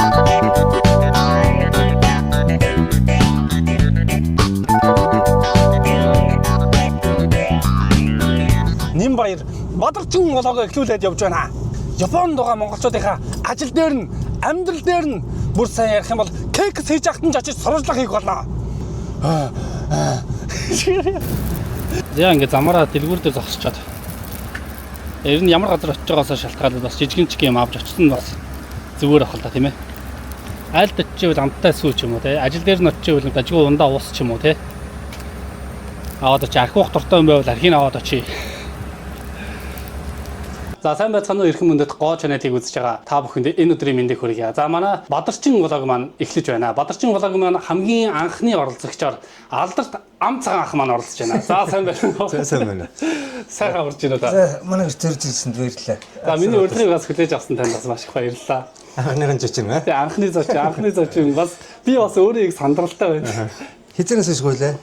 Нин баяр Бадарчин vlog эхлүүлээд явж байна. Японд байгаа монголчуудынхаа ажил дээр нь, амьдрал дээр нь бүр сайн ярих юм бол кекс хийж ахтан ч очиж сурвалжлага хийх болно. За ингээ замаараа дэлгүүр дээр зогсчоод. Ер нь ямар газар очиж байгаасаа шалтгаалаад бас жижигэн чиг юм авч очсон нь бас зүгээр ах л та, тийм ээ. Айлд очижээвэл амттай сүү ч юм уу, тийм. Ажил дээр нь очижээвэл дажгүй ундаа уус ч юм уу, тийм. Аваад очи, архи уух дуртай юм байвал архийг аваад очие. За, сайн байцгаана уу, эрхэм мөндөд гоо channel-ыг үзэж байгаа та бүхэнд энэ өдрийн мэндийг хүргье. За, манай Бадарчин vlog маань эхлэж байна. Бадарчин vlog маань хамгийн анхны оролцогчоор Алдарт Ам Цагаан ах маань оролцож байна. За, сайн байна уу? За, сайн байна. Сайхан урж байна уу та? За, манай гэр төрж ирсэнд баярлалаа. За, миний урилгыг бас хүлээж авсан танд бас маш их баярлалаа. Анхныхын жочин аа. Тэгээ анхны зочин бас би бас өөрөө их сандралтай байна. Хизэнээс хойш гуйлаа.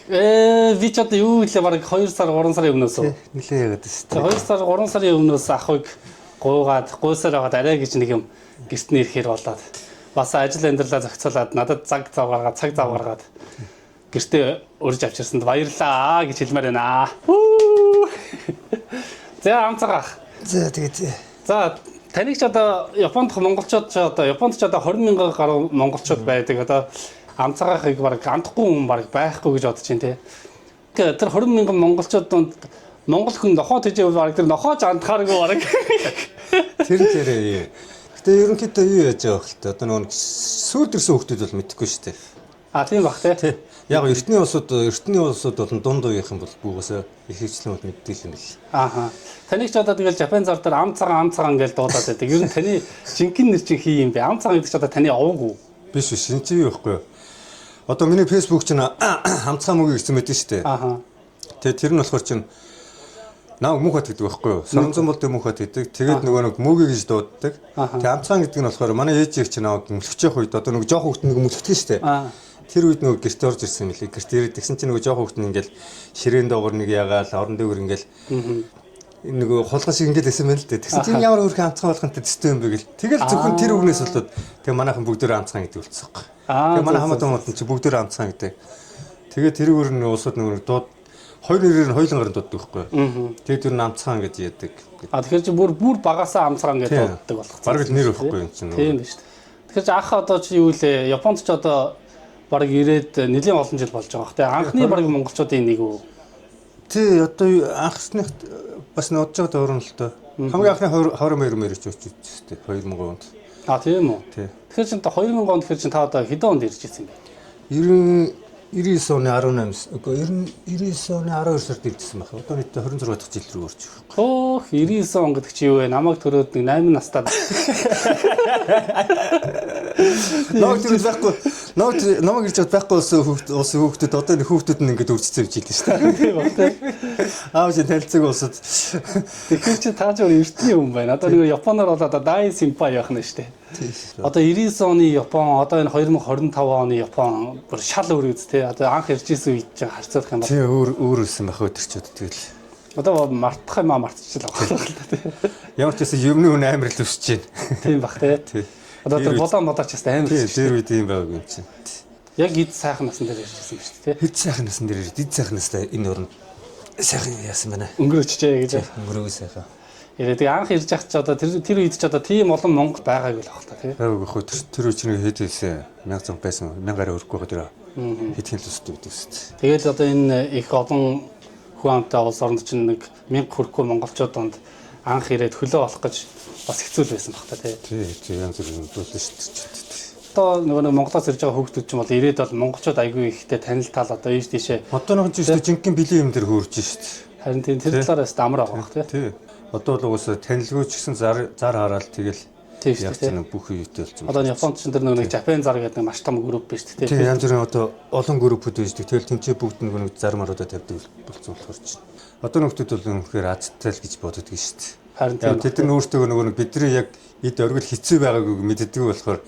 Би ч одоо юу гэлээ, бараг 2 сар, 3 сарын өмнөөс үү? Нилээ яагаад тест. Тэгээ 2 сар, 3 сарын өмнөөс ахыг гуйгаад гуйсаар байгаад арай гэж нэг юм гэрт нь ирэхээр болоод бас ажил амьдралаа зохицуулаад, надад цаг зав гаргаад, цаг зав гаргаад гэртээ урьж авчирсанд баярлалаа гэж хэлмээр байна. Хүү. За, Ам Цагаан ах. За, тэгээд За, таныг ч одоо Японд монголчууд ч одоо Японд ч одоо 20 мянган гаруй монголчууд байдаг. Одоо Ам Цагаан ахыг бараг андахгүй хүн бараг байхгүй гэж бодож байна, те. Тэгэхээр тэр 20 мянган монголчууд донд монгол хүн нохоо тэжээвэл бараг тэр нохооч андахааргүй бараг. Тэр нь тэрээ. Гэтэ ерөнхийдөө юу яаж байгаа вэ? Одоо нөгөө сүүлд ирсэн хүмүүс бол мэдэхгүй шүү дээ. А, тийм бах, те. Тий. Яг эртний улсууд болон дунд үеийнхэн бол бүүгээсээ их хвчлэн бол мэддэг юм бэл. Ааха. Таныг ч одоо тэгэл Япон зар дээр Ам Цагаан, Ам Цагаан гэж дуудаад байдаг. Ер нь таны жинхэнэ нэр чинь хий юм бэ? Ам Цагаан гэдэг чи одоо таны овог уу? Биш биш, энэ чи юу байхгүй юу? Одоо миний Facebook чинь Амцхан мөгийн гэсэн мэт шүү дээ. Тэгээ тэр нь болохоор чинь наа мөнх гэдэг байхгүй юу? Соронзон бол мөнх гэдэг. Тэгээд нөгөө нэг мөгийг гэж дууддаг. Тэгээ Амцхан гэдэг нь болохоор манай ээж их чинь намайг мөлхөж явах үед одоо нөгөө жоох хүүхд нэг мөлхдөг шүү дээ. Тэр үед нөгөө гэрт орж ирсэн юм лээ. Гэрт ирээд тэгсэн чинь нөгөө жоох хүүхд нь ингээл ширээн доогор нэг ягаал орон дээгүр ингээл нөгөө хулгай шиг ингээл исэн байна л дээ. Тэгсэн чинь ямар өөрхөн Амцхан болгонтой төстэй юм бэ гэл. Тэгэл зөвхөн тэр үгнээс болоод тэгээ манайхан бүгдөө Амцхан гэдэг үлдсэн юм. Тэгээ манай хамаатан мод чи бүгдөө Амцхан гэдэг. Тэгээ тэрүүгээр нь улсууд нөгөө дууд хоёр нэрээр нь хоёулангаар нь дууддаг байхгүй юу. Тэгээ тэр нь Амцхан гэж яадаг. А, тэгэхээр чи бүр бүр багасаа Амцхан гэж дууддаг болох. Бараг л нэр байхгүй юм чинь. Тийм биз. Тэгэхээр чи ах одоо чи юу лээ? Японд ч одоо бараг ирээд нэлийн олон жил болж байгаа бох те. Анхны бараг монголчуудын нэг үү? Тий, одоо анхных бас нодж байгаа дөрөн л доо. Хамгийн анхны 22 мэрч очиж өстэй 2000 онд. А, тийм үү? Тий. Тэгэхээр чи 2000 онд, тэгэхээр чи та одоо хэдэн онд ирж ирсэн юм бэ? 90 99 оны 18, үгүй, 90 99 оны 12 сард иржсэн байх. Одоо нийтдээ 26 дахь жил рүү орж ирэх. Хөөх, 99 он гэдэг чи юу вэ? Намайг төрөөд нэг 8 настай. Намайг төрөөд байхгүй. Намайг ирж байхгүй болсон хүүхд улсын хүүхдүүд одоо энэ хүүхдүүд нь ингээд үржицээ явж ийлээ шүү дээ. Тийм баг, те. Аав чи танилцаг улсад. Тэгэхээр чи та ч өөр эртний юм байна. Одоо нэг Японоор бол одоо 大先輩 явах нь шүү дээ. Одоо 99 оны Япон, одоо энэ 2025 оны Япон бүр шал өөр үз, те. Одоо анх ирж исэн үед чинь харьцуулах юм бол Тий, өөр өөр өссөн байх өдөр ч одоо тэгэл. Одоо мартах юм а мартчихлаа байна л да, те. Ямар ч байсан юмны үн амар л өсөж байна. Тийм бах, те. Тий. Одоо тэр булаан бодооч бас амар өсөж. Тэр үед юм байгааг юм чинь. Яг эд сайхан насан дээр ирж исэн юм шүү дээ, те. Хэд сайхан насан дээр ирээд, эд сайхан настай энэ оронд сайхан яасан байна. Өнгөрөөчжээ гэж. Өнгөрөөг сайхан. Ирээ, тэгээ анх ирж яхад ч одоо тэр үед ч одоо тийм олон монгол байгаагүй л ах та, тий. Байгаагүй хөө, тэр үе чинь хэд байсан? 1100 байсан. 1000 гаруй өрөхгүй байгаа тэр. Хэдхэн л өсдөг гэдэг үст. Тэгэл одоо энэ их олон хүн амтай улс оронд чинь нэг 1000 хүрэхгүй монголчууд донд анх ирээд хөлөө олох гэж бас хэцүү л байсан баг та, тий. Тий, янз бүрийн дуулсан шүү дээ. Одоо нөгөө нэг Монголоос ирж байгаа хүүхдүүд ч юм бол ирээд бол монголчууд айгүй ихтэй танил тал одоо ийш тийшээ. Одоо нэг чинь жинхэнэ бэлэн юм дээр хөөрж шүү дээ. Харин тийм, тэр талаар бас амар байгаа бах, тий. Тий. Одоо л угаасаа танилгүй ч гэсэн зар зар хараад тэгэл Тийм шүү яг дээ. ч бүх юутэй болсон. Одоо Японд ч тэр нөгөө нэг Japan зар гэдэг нэг маш том групп биш үү, Тий, тий. янз бүрийн одоо олон группүүд байдаг. Тэгэл тэнцээ бүгд нэг зар маруудаа тавьдаг болсон болохоор чинь. Одоо нөхдүүд бол үнэхээр азтай л гэж боддог шүү дээ. Харин тийм. Тэд нар өөртөө нөгөө нэг бидний яг эд оргил хэцүү байгаагүй мэддэг болохоор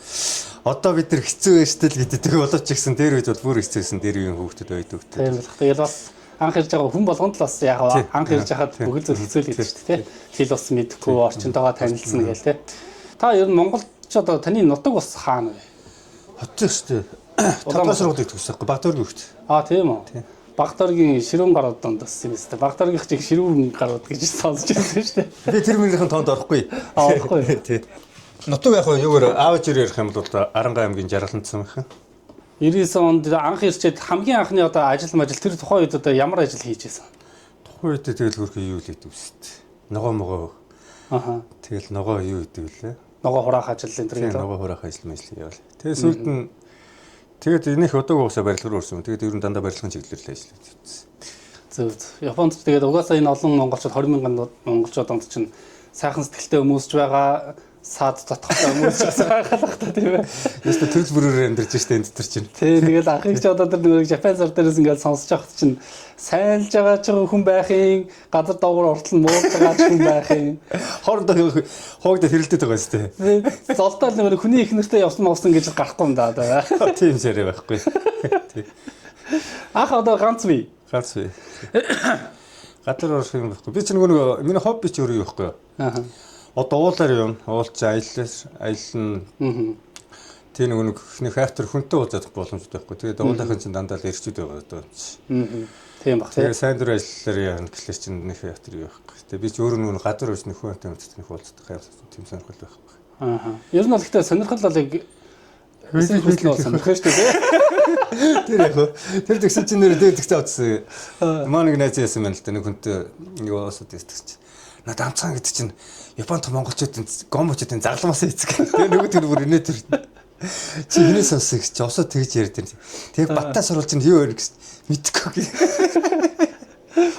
одоо бид нар хэцүү байж тал гэддэг боловч гэсэн дээр үед бол бүр хэцүү байсан, дээр үеийн хүүхдүүд байдаг. Тийм байх. Тэгэл бас анх ирж байгаа хүн болгонд л бас яг анх ирж хахад бүгд зүйл хэцүү л гэдэг шүү дээ, тий. Хэл бас мэдэхгүй, орчинтойгоо танилцсан гээл, тий. Та ер нь Монголд Чи одоо таны нутаг бас хаана вэ? Хоттой шүү дээ. Тавдугаар сургуулийг төгссөн байхгүй. Багтөргийн хөвгт. Аа, тийм үү. Багтөргийн ширүүн гарууд донд өссөн юм өстэй. Багтөргийнх чиг ширүүн гарууд гэж сонсч байсан шүү дээ. Би тэр мөрийнхэн тоонд орохгүй. Аа, орохгүй. Тий. Нутаг яг нь юугаар аав жир ярих юм бол Аранга аймгийн Жаргаланцсан байх. 99 онд анх ирчээд хамгийн анхны одоо ажил мажил тэр тухайн үед одоо ямар ажил хийж байсан? Тухайн үед тэгэл хөрхөө юу л хийдэг үст. Ногоо могоо. Аха. Тэгэл ногоо юу хийдэг лээ. Ногоо хураах ажил энэ төр гэдэг. Ногоо хураах ажил мэл явал. Тэгээ сүүлд нь тэгээд энийх удааг уусаа барилга руу орсон. Тэгээд ер нь дандаа барилгын чиглэлээр л ажиллаж байсан. Зөв зөв. Японд ч тэгээд угаасаа энэ олон монголчууд 20 мянган монголчууд донд чинь сайхан сэтгэлтэй хүмүүс ч байгаа, саад дотготой хүмүүс ч байгаа л та, тийм ээ. Яста төрөл бүрээр амьдарч штэ энэ дотор чинь. Тий, тэгэл анхыг ч одоо тэр нэг Япон зар дээрээс ингээд сонсож байхад чинь сайлж байгаа ч хүн байх юм, газар доогуур уртал нь муулж байгаа ч хүн байх юм. Хоорондоо хоогдод хэрэлдээд байгаа штэ. Золтол нэг хүний их нэртэй явсан мовсон гэж гарахгүй юм да одоо. Тийм зэрэг байхгүй. Тий. Анх одоо ганц бий. Ганц бий. Гадар орох юм байхгүй. Би ч нөгөө миний хобби ч өөрөө юу байхгүй. Аа. Одоо уулаар юм. Уулч аяллаар аялна. Аа. Тэ нөгөө нэг хайртар хүнтэй уулзах боломжтой байхгүй. Тэгээд уулынхын чинь дандаа л эрчүүд байгаа даа. Аа. Тийм баг. Тэгээ сайн дур ажиллалаар яана гэхлээр чинь нэг хайртар юу байхгүй. Тэгээ би ч өөрөө нөгөө гадар өрс нөхөн хүнтэй нэг уулзах юм тийм сонирхол байхгүй. Аа. Ер нь бол гэхдээ сонирхол бол яг хүсэл сонирхол шүү дээ. Тэр яг тэр тэгсэн чинь нэр дээр тэгсэн утсан. Маа нэг найз яасан байна л да нэг хүнтэй нэг уусаад ястаг чинь. Над амцхан гэдэг чинь Японд монголчуудын гомочуудын загламаас эцэг. Тэгээ нөгөө тэр бүр инээ тэр чи хинээ сонсох гэж осоо тэгж ярьд юм. Тэгээ баттаа сурвалж нь юу вэ гэж мэдэхгүй.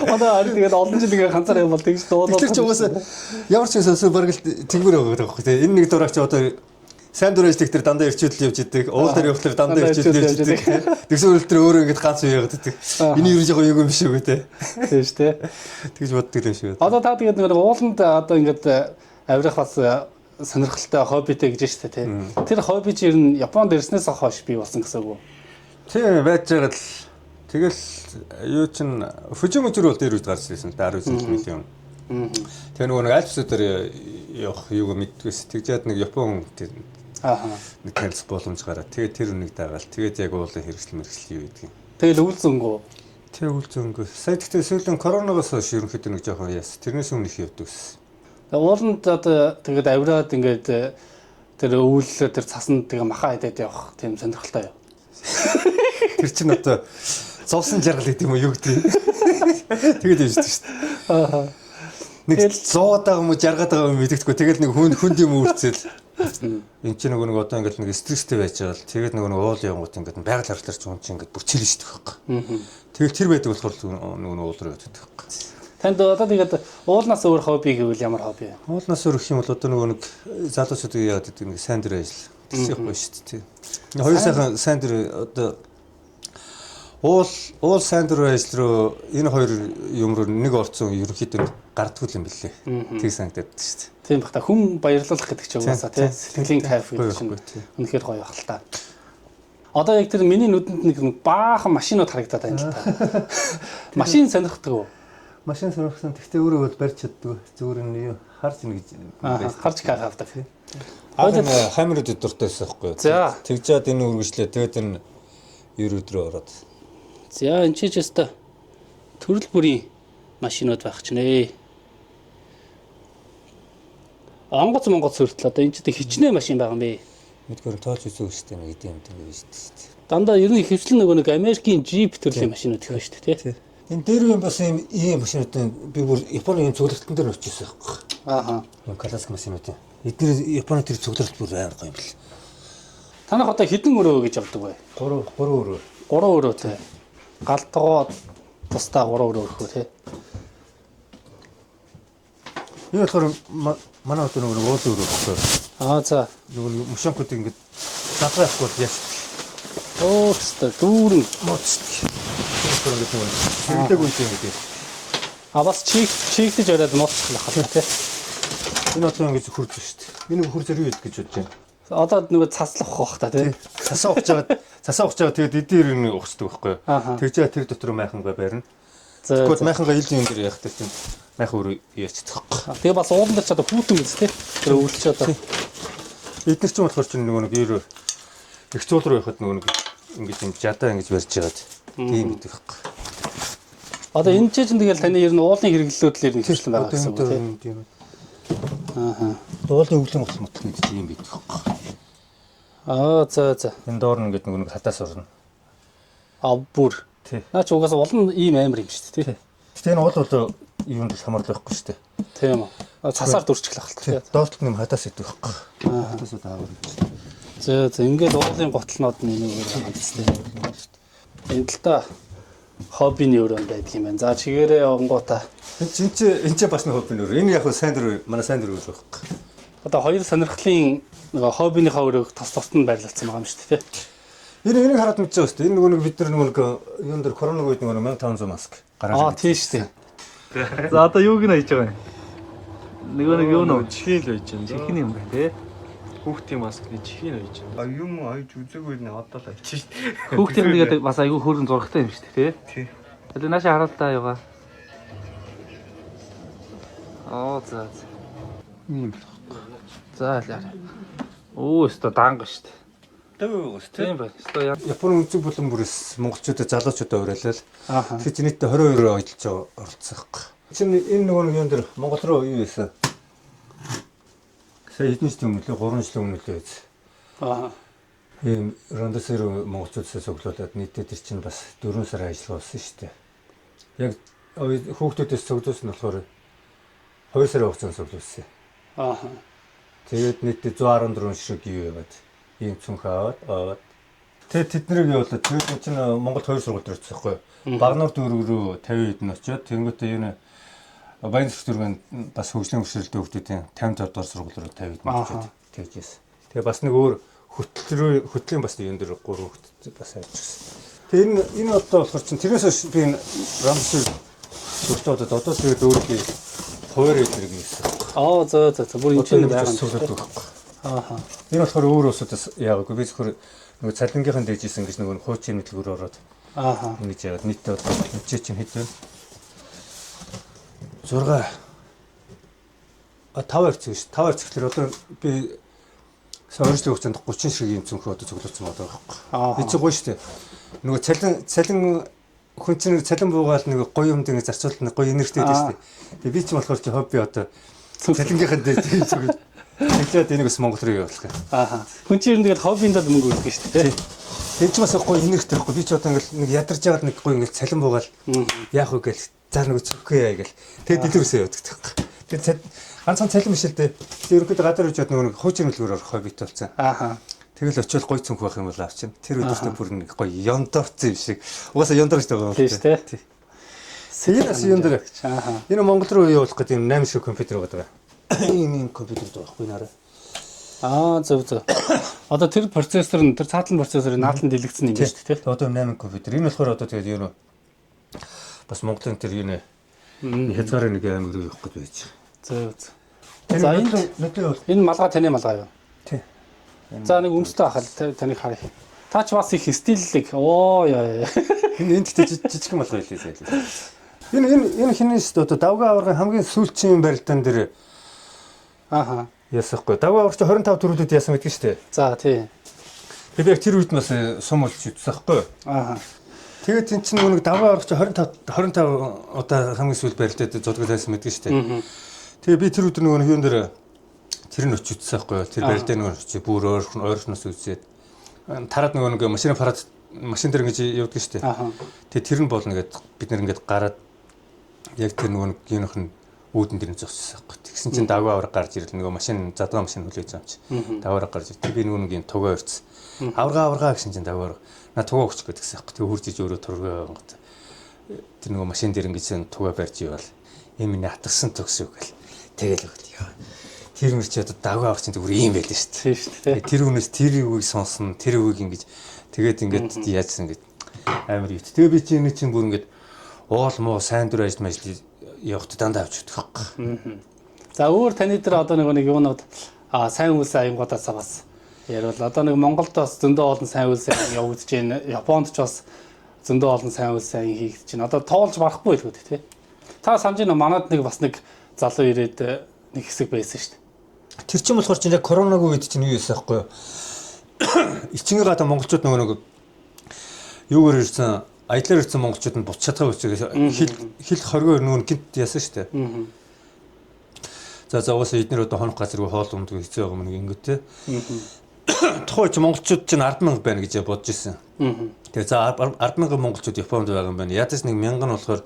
Одоо харин тэгээд олон жил ингээ ганцаар юм бол тэгж дуулаад. Тэр чи угаасаа ямар ч юм сонсоо бараг л тэгмэр байгаа байхгүй тий. Энэ нэг дураач одоо сайн дур ажлыг тэр дандаа ирчүүдэл явж идэг. Уул дээр явахлаар дандаа ирчүүдэл явж идэг. Тэгсэн үйл тэр өөрөө ингэж ганц үе яваад идэг. Энэ юу жоо юм биш үү те. Тийм шүү дээ. Тэгж боддог юм шиг. Одоо та тэгээд нэг ууланд одоо ингэж авирах бас сонирхолтой хоббитэй гэж шүү дээ тий. Тэр хобби чи ер нь Японд ирснээс хойш бий болсон гэсэн үг үү? Тийм байж байгаа л тэгэл юу чин Фужимужир бол дээр үед гарч ирсэн л да 19 миллион. Тэгээ нөгөө нэг альпсуудаар явах юуг мэддгээс тэгжээд нэг Япон нэг танилцах боломж гараад тэгээд тэр үнийг дагаал тэгээд яг уулын хэрэгсэл мэрэгсэл юу гэдгийг. Тэгэл үйл зөнгөө. Тэг үйл зөнгөө. Сая тэгтээ сүүлийн коронавигоос хойш ерөнхийдөө нэг жоохон яас. Тэрнээс өмнө их явдаг ус. Ууланд одоо тэгээд авираад ингээд тэр өвөл тэр цасанд тэгээ маха идээд явах тийм сонирхолтой юу? Тэр чинь одоо зовсон жаргал гэдэг юм уу юу гэдэг. Тэгээд явж шүү дээ. Аа. Нэг зовоод байгаа юм уу жаргаад байгаа юм мэддэхгүй. Тэгэл нэг хүнд юм үүрцэл. Энд чинь нөгөө нэг одоо ингээд нэг стресстэй байж байгаа л тэгээд нөгөө нэг уул явангууд ингээд байгаль харахлаар ч хүн чинь ингээд бүр чилждэг байхгүй. Тэгэл тэр байдаг болохоор нөгөө нэг уул руу явдаг байхгүй. Танд одоо тэгээд уулнаас өөр хобби гэвэл ямар хобби вэ? Уулнаас өөр гэх юм бол одоо нөгөө нэг залуучууд яагаад гэдэг нэг сайн дурын ажил. Тэр явахгүй шүү дээ. Хоёр сайхан сайн дурын одоо уул сайн дурын ажил руу энэ хоёр юм руу нэг орцсон ерөнхийдөө гардггүй юм билээ. Тэг санагдаад шүү дээ. Тийм бах та хүн баярлуулах гэдэг чинь угаасаа тий сэтгэлийн кайф гэдэг чинь үнэхээр гоё байх л та. Одоо яг тэр миний нүдэнд нэг баахан машинууд харагдаад байна л та. Машин сонирхдаг уу? Машин сонирхсан. Гэхдээ өөрөө бол барьж чаддгүй. Зүгээр нь юу харж ин гэж харж кайф авдаг. Аа хамрууд дуртай байсан байхгүй юу? Тэгжээд энэ үргэлжлээ. Тэгээд энэ ерөөд рүү ороод. За энэ ч өстө төрөл бүрийн машинууд байх чинь ээ. Онгоц монгоц хүртэл одоо энэ ч хичнээн машин байгаа юм бэ. Мэдгээр тоолж үзээгүй шүү дээ нэг эдийн юм ингэ шүү дээ. Дандаа ер нь ихэвчлэн нөгөө нэг Америкийн джип төрлийн машинууд их байна шүү дээ тий. Энэ дээр юм бас ийм машинуудын би бүр Японы ийм цуглалтан дээр очижсэн байхгүй. Ааха. Ийм классик машинуудын. Эдгээр Японы тэр цуглалт бүр амар гоё юм бэл. Танах одоо хэдэн өрөө гэж явдаг вэ? 3 өрөө. 3 өрөө тий. Галтгоо тусдаа 3 өрөө өрхөө тий. Энэ болохоор манай одоо нөгөө уулын өрөө байхгүй. Аа за. Нөгөө мушонкууд ингэж залгаа явахгүй бол яаш. Оо хэвээр дүүрэн мууцдаг. Тэр ингэж нөгөө хэрэглээгүй юм гэдэг. А бас чийгтэж яриад мууцчих байх тий. Энэ одоо ингэж хурж шүү дээ. Энэ хурж юу гэж бодож байна. Одоо нөгөө цаслах бах та тий. Цасаа ухаж байгаа тэгээд эдгээр нэг ухцдаг байхгүй юу. Тэгжээ тэр дотор майхангаа барина. Тэгвэл майхангаа ил юм дээр яах тэр чинь майхан өөрөө яачих байхгүй. Тэгээ бас уулан дээр ч одоо хүүтэн биз тий. Тэр өвөл чи одоо. Эдгээр чинь болохоор чинь нөгөө нэг юу их зуул руу явахад нөгөө нэг ингэж юм жадаа ингэж барьж байгаад тийм гэдэг байхгүй. Одоо энэ чинь тэгэл таны ер нь уулын хэрэглэлүүд л ер нь хвчлэн байгаа гэсэн үг тийм. Тийм. Ааха. Уулын өвлөн гутал мутал нэг тийм байдаг байхгүй. Аа за за. Энэ доор нь ингээд нөгөө нэг хатаас орно. А бүр. Тий. Наа чи угаасаа улан ийм амар юм шүү дээ тий. Гэтэ энэ уул бол юунд хамаарлах байхгүй шүү дээ. Тийм үү. А, Цасаар дүрчихлэх хэл тий. Доор талд нэм хатаас идэх байхгүй. Хатаас аваар. За за ингээд уулын гутлнууд нь энэ үгээр хандсан тий. Энэ талтаа хоббиний өрөөнд байдаг юм байна. За чигээрээ явангуудаа Энэ чи энэ чи бас нэг хобби нөр. Энэ яг хөө сайн дөрөв манай сайн дөрөв байхгүй. одоо хоёр сонирхлын нөгөө хоббиныхаа өрөөг тус тусад нь байрлалцсан байгаа юм шүү дээ тий. Энэ энийг хараад мэдчихэж байгаа шүү дээ. Энэ нөгөө нэг бид нар нөгөө нэг юун дээр корона үед нөгөө 1500 маск гараад. Аа тийм шүү дээ. За одоо юуг нь хийж байгаа юм? Нөгөө нэг юу нөө? Чихийн л байж байна. Чихэн юм байна тий. Хүүхдийн маскны чихийн байж байна. А юм ойж үзээгүй нэ одоо л очиж шít. Хүүхдийн тэгээд бас айгүй хөөргөн зурагтай юм шүү дээ тий. Тий. Тэгээ наашаа хараад та юугаа. Аа за за. Ийм. За л яа. Өө өстө данга шүү дээ. Тавь шүү. Тийм байна. Өстө яа. Японы өнцөг булан бүрээс монголчуудаа залуучуудаа уриалал. Ааха. Тэгэхээр чи нийтдээ 22 ажиллаж оролцсон байхгүй. Чин энэ нөгөө нэг юм дээр Монгол руу юу хийсэн? Сая хэдэн жилийн өмнө лээ 3 жилийн өмнө лээ биз. Аа. Ийм Рондосер монголчуудсаа цуглуулад нийтдээ тэр чинь бас 4 сар ажиллах болсон шүү дээ. Яг хүүхдүүдээс цуглуулсан нь болохоор 2 сарын хугацаанд цуглуулсан. Ааха. Тэгээд нийтдээ 114 ширхэг юу яваад ийм цүнх аваад аваад тэгээд тэднийг явуулаад тэгээд энэ чинь Монголд хоёр сургууль дээр очсон байхгүй юу? Багнуур дүүрэг рүү 50 хэдэн очиод тэнгуүтээ юу нэ Баян зүрх дүүргийн бас хөгжлийн хөшөөрөлтийн хүүхдүүдийн 55 дугаар сургууль руу 50 хэдэн очиод тэгж байсан. Тэгээ бас нэг өөр хөтөл рүү хөтлийн бас юун дээр гурван хүүхд бас авчихсан. Тэгээ энэ энэ одоо болохоор чинь тэрнээс хойш би энэ Рамсэр суртаад одоо тэгээд өөрийн хуваар эднэр гэсэн. Аа за за за бүр энэ чинь байгаа юм сүлээд шүү дээ. байхгүй. Ааха. Энэ болохоор өөр улсуудаас яагаагүй би зөвхөн нөгөө цалингийнхан дээжсэн гэж нөгөө хуучин мэдлэгөөр ороод Ааха. ингэж яагаад нийтдээ одоо энэ чинь хэд вэ? 6 а 5 харьцаг ш. 5 харьцаглаар одоо би сая оржлын хугацаанд 30 шиг юм цүнхээ одоо цуглуулсан байгаа байхгүй. Аа. Энэ чинь гоё шүү дээ. Нөгөө цалин цалин хүн чинь нэг цалин буугаал нэг гоё юм дээр зарцуулна нэг гоё энергитэй байдаг шүү дээ. Тэгээ би чинь болохоор чи хобби одоо цалингийнхан дээж цуглуулсан. Тэгээд энийг бас Монгол руу явуулах юм. Ааха. Хүн чинь ер нь тэгэл хоббиндаа л мөнгө үрдэг шүү дээ. Тэр чинь бас гоё энергитэй байхгүй. Би ч одоо ингээл нэг ядарч байгаад нэг гоё ингээл цалин буугаал яах вэ гээл за нэг цүнхээ яа гээл. Тэгээд дэлгүүрсээ явдаг байхгүй. Тэр цал ганцхан цалин биш л дээ. Тэр ерөнхийдөө гадар үжиад нөгөө нэг хуучин мэлгүүр орох хоббит болсон. Ааха. Тэгэл очиод гоё цүнх байх юм бол авчин. Тэр өдөртөө бүр нэг гоё ёндорцсон юм шиг. Угаасаа ёндорч байгаа юм. Тийм шүү дээ. Энэ бас юм дээр. Ааха. Энэ Монгол руу явуулах гэдэг юм 8 шиг компьютер байгаа. Ийм ийм компьютер байгаа байхгүй нараа. Аа зөв зөв. Одоо тэр процессор нь тэр цаатлан процессор нь наадлан дэлгэцэн юм байна шүү дээ. Одоо 8 компьютер. Энэ болохоор одоо тэгээд юу нэ бас Монголын тэр юу нэ хязгаарыг нэг аймаг руу явах гэж байж байгаа. Зөв зөв. Тэр За, энэ- нүдлийн бол Энэ малгай таны малгай юу? Тий. За нэг өмстэй ахал таныг харъя. Та ч бас их стиллэг. Оо яа яа. энэ энэ гэхдээ жижигхэн малгай хэлээ зайлээ. Энэ энэ энэ хинэн шүү дээ одоо давгаа аваргын хамгийн сүүлчийн барилдаан дээр Ааха. ясахгүй. Давгаа аварч 25 төрүүлүүд яасан гэдэг шүү дээ. За тий. Би яг тэр үед бас сум болж үзсэн байхгүй юу? Ааха. Тэгээд тэн чинь нөгөө нэг давгаа аварч 25 25 удаа хамгийн сүүл барилдаад зодгол байсан гэдэг шүү дээ. Тэгээ би тэр өдөр нөгөө нэг юун дээр тэр нь очиж үзсэн байхгүй юу? Тэр барилдаа нөгөө очиж бүр ойрхон ойрхоноос үзээд тараад нөгөө нэг машины парад машин дээр ингэж явдаг шүү дээ. Ааха. Тэгээ тэр нь болно гэд бид нэр ингээд гараад яг тэр нөгөө нэг юуных нь үүдэн дээр нь зогссон байхгүй. Тэгсэн чинь давгаа авраг гарч ирэл нөгөө машин задгаа машин хүлээж авч. Давгаа авраг гарч ир. Тэр би нөгөө нэг юм тугаа өрцсөн. Аврага аврага гэсэн чинь давгаа авраг. На тугаа өгч гэдгсэн байхгүй. Тэгээ хурж иж өөрөө тургаа гот. Тэр нөгөө машин дээр ингэж тугаа барьж ивэл юм миний атгсан төгс юу гэл. Тэгэл өгөл ёо. Тэр мөр чи одоо давгаа авраг чинь зүгээр ийм байлээ шүү дээ. Тийм шүү дээ. Тэр хүнээс тэр үгийг сонсон, тэр үгийг ингэж тэгээд ингээд яажсан ингээд амар ют. Тэгээ би чи энэ чинь бүр ингээд уул муу сайн дүр ажил мажил явахд дандаа авч өгдөг байхгүй. За өөр таны дээр одоо нэг нэг юунууд аа сайн үйлсэн аянгуудаасаа бас яриул. Одоо нэг Монголд бас зөндөө олон сайн үйлсэн аян явагдаж байна. Японд ч бас зөндөө олон сайн үйлсэн аян хийгдэж байна. Одоо тоолж барахгүй л үү тий. Та санаж байна уу? Манад нэг бас нэг залуу ирээд нэг хэсэг байсан шүү дээ. Тэр чинь болохоор чинь яг коронагийн үед чинь юу байсан байхгүй юу? Ичингээ гадаа монголчууд нөгөө нэг юугаар ирсэн, аяллаар ирсэн монголчууд нь буц чадхаа үсэг хил хил хоргоор нөгөө гинт яасан шүү дээ. За за угаасаа эднэр одоо хонох газаргүй хоол ундгүй хэцүү байгаа юм нэг ингэ те. Тухайн чи монголчууд чинь 10,000 байна гэж бодож ирсэн. Тэгээ за 10,000 монголчууд Японд байгаа юм байна. Ядаж нэг 1000 нь болохоор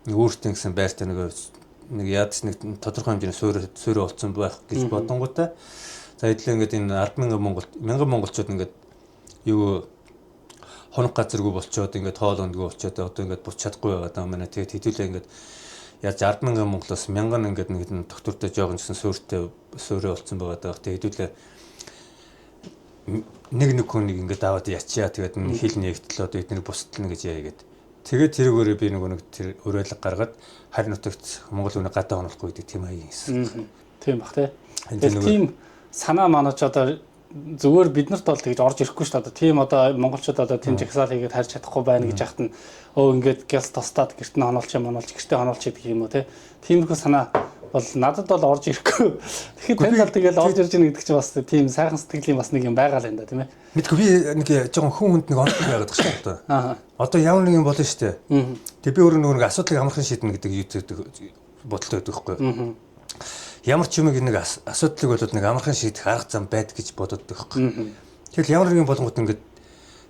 нэг өөртөө гэсэн байртай нэг ядаж нэг тодорхой хэмжээний суурь суурь олцсон байх гэж бодонгуудаа за хэдлээ ингээд энэ 10,000 монгол 1000 монголчууд ингээд юу хоног газаргүй болчоод ингээд хоол ундгүй болчоод одоо ингээд буц чадахгүй байгаа юм байна. Тэгээд хэдүүлээ ингээд яаж 10,000 монголоос 1000 ингээд нэг доктортой жоохон гэсэн суурьтай суурь олцсон байгаа даа. Тэгээд хэдүүлээ нэг нэг хүнийг ингээд аваад ячаа тэгээд хил нэгтэл одоо эднийг бусдал гэж яа гээд тэгээд тэрүүгээрээ би нөгөө нэг тэр уриалга гаргаад харь нутагт монгол хүнийг гадаа хонолохгүй гэдэг тийм аяа хийсэн. Тийм бах тий. Тэгээд тийм санаа манаач одоо зүгээр бид нарт бол тэгж орж ирэхгүй шүү дээ. Одоо тийм одоо монголчууд одоо тийм жагсаал хийгээд харж чадахгүй байна гэж яхад нь өө ингээд гялс тостаад гэрт нь хонолч юм монолч гэртээ хонолч гэдэг юм уу те. Тиймэрхүү санаа бол надад бол орж ирэхгүй. Тэгэхээр танд бол тэгэл орж ирж байгаа гэдэг чинь бас тийм сайхан сэтгэлийн бас нэг юм байгаа л юм да тийм ээ. Мэдгүй би нэг жоохон хүн хүнд нэг онцлог байгаад байгаа шүү дээ. Аа. Одоо ямар нэг юм болно шүү дээ. Тэгээ би өөрөө нөгөө нэг асуудлыг амархан шийднэ гэдэг юу гэдэг бодолтой байдаг байхгүй юу? Ямар ч юмыг нэг асуудлыг бол нэг амархан шийдэх арга зам байд гэж бодод байхгүй. Тэгэл ямар нэгэн болонгот ингээд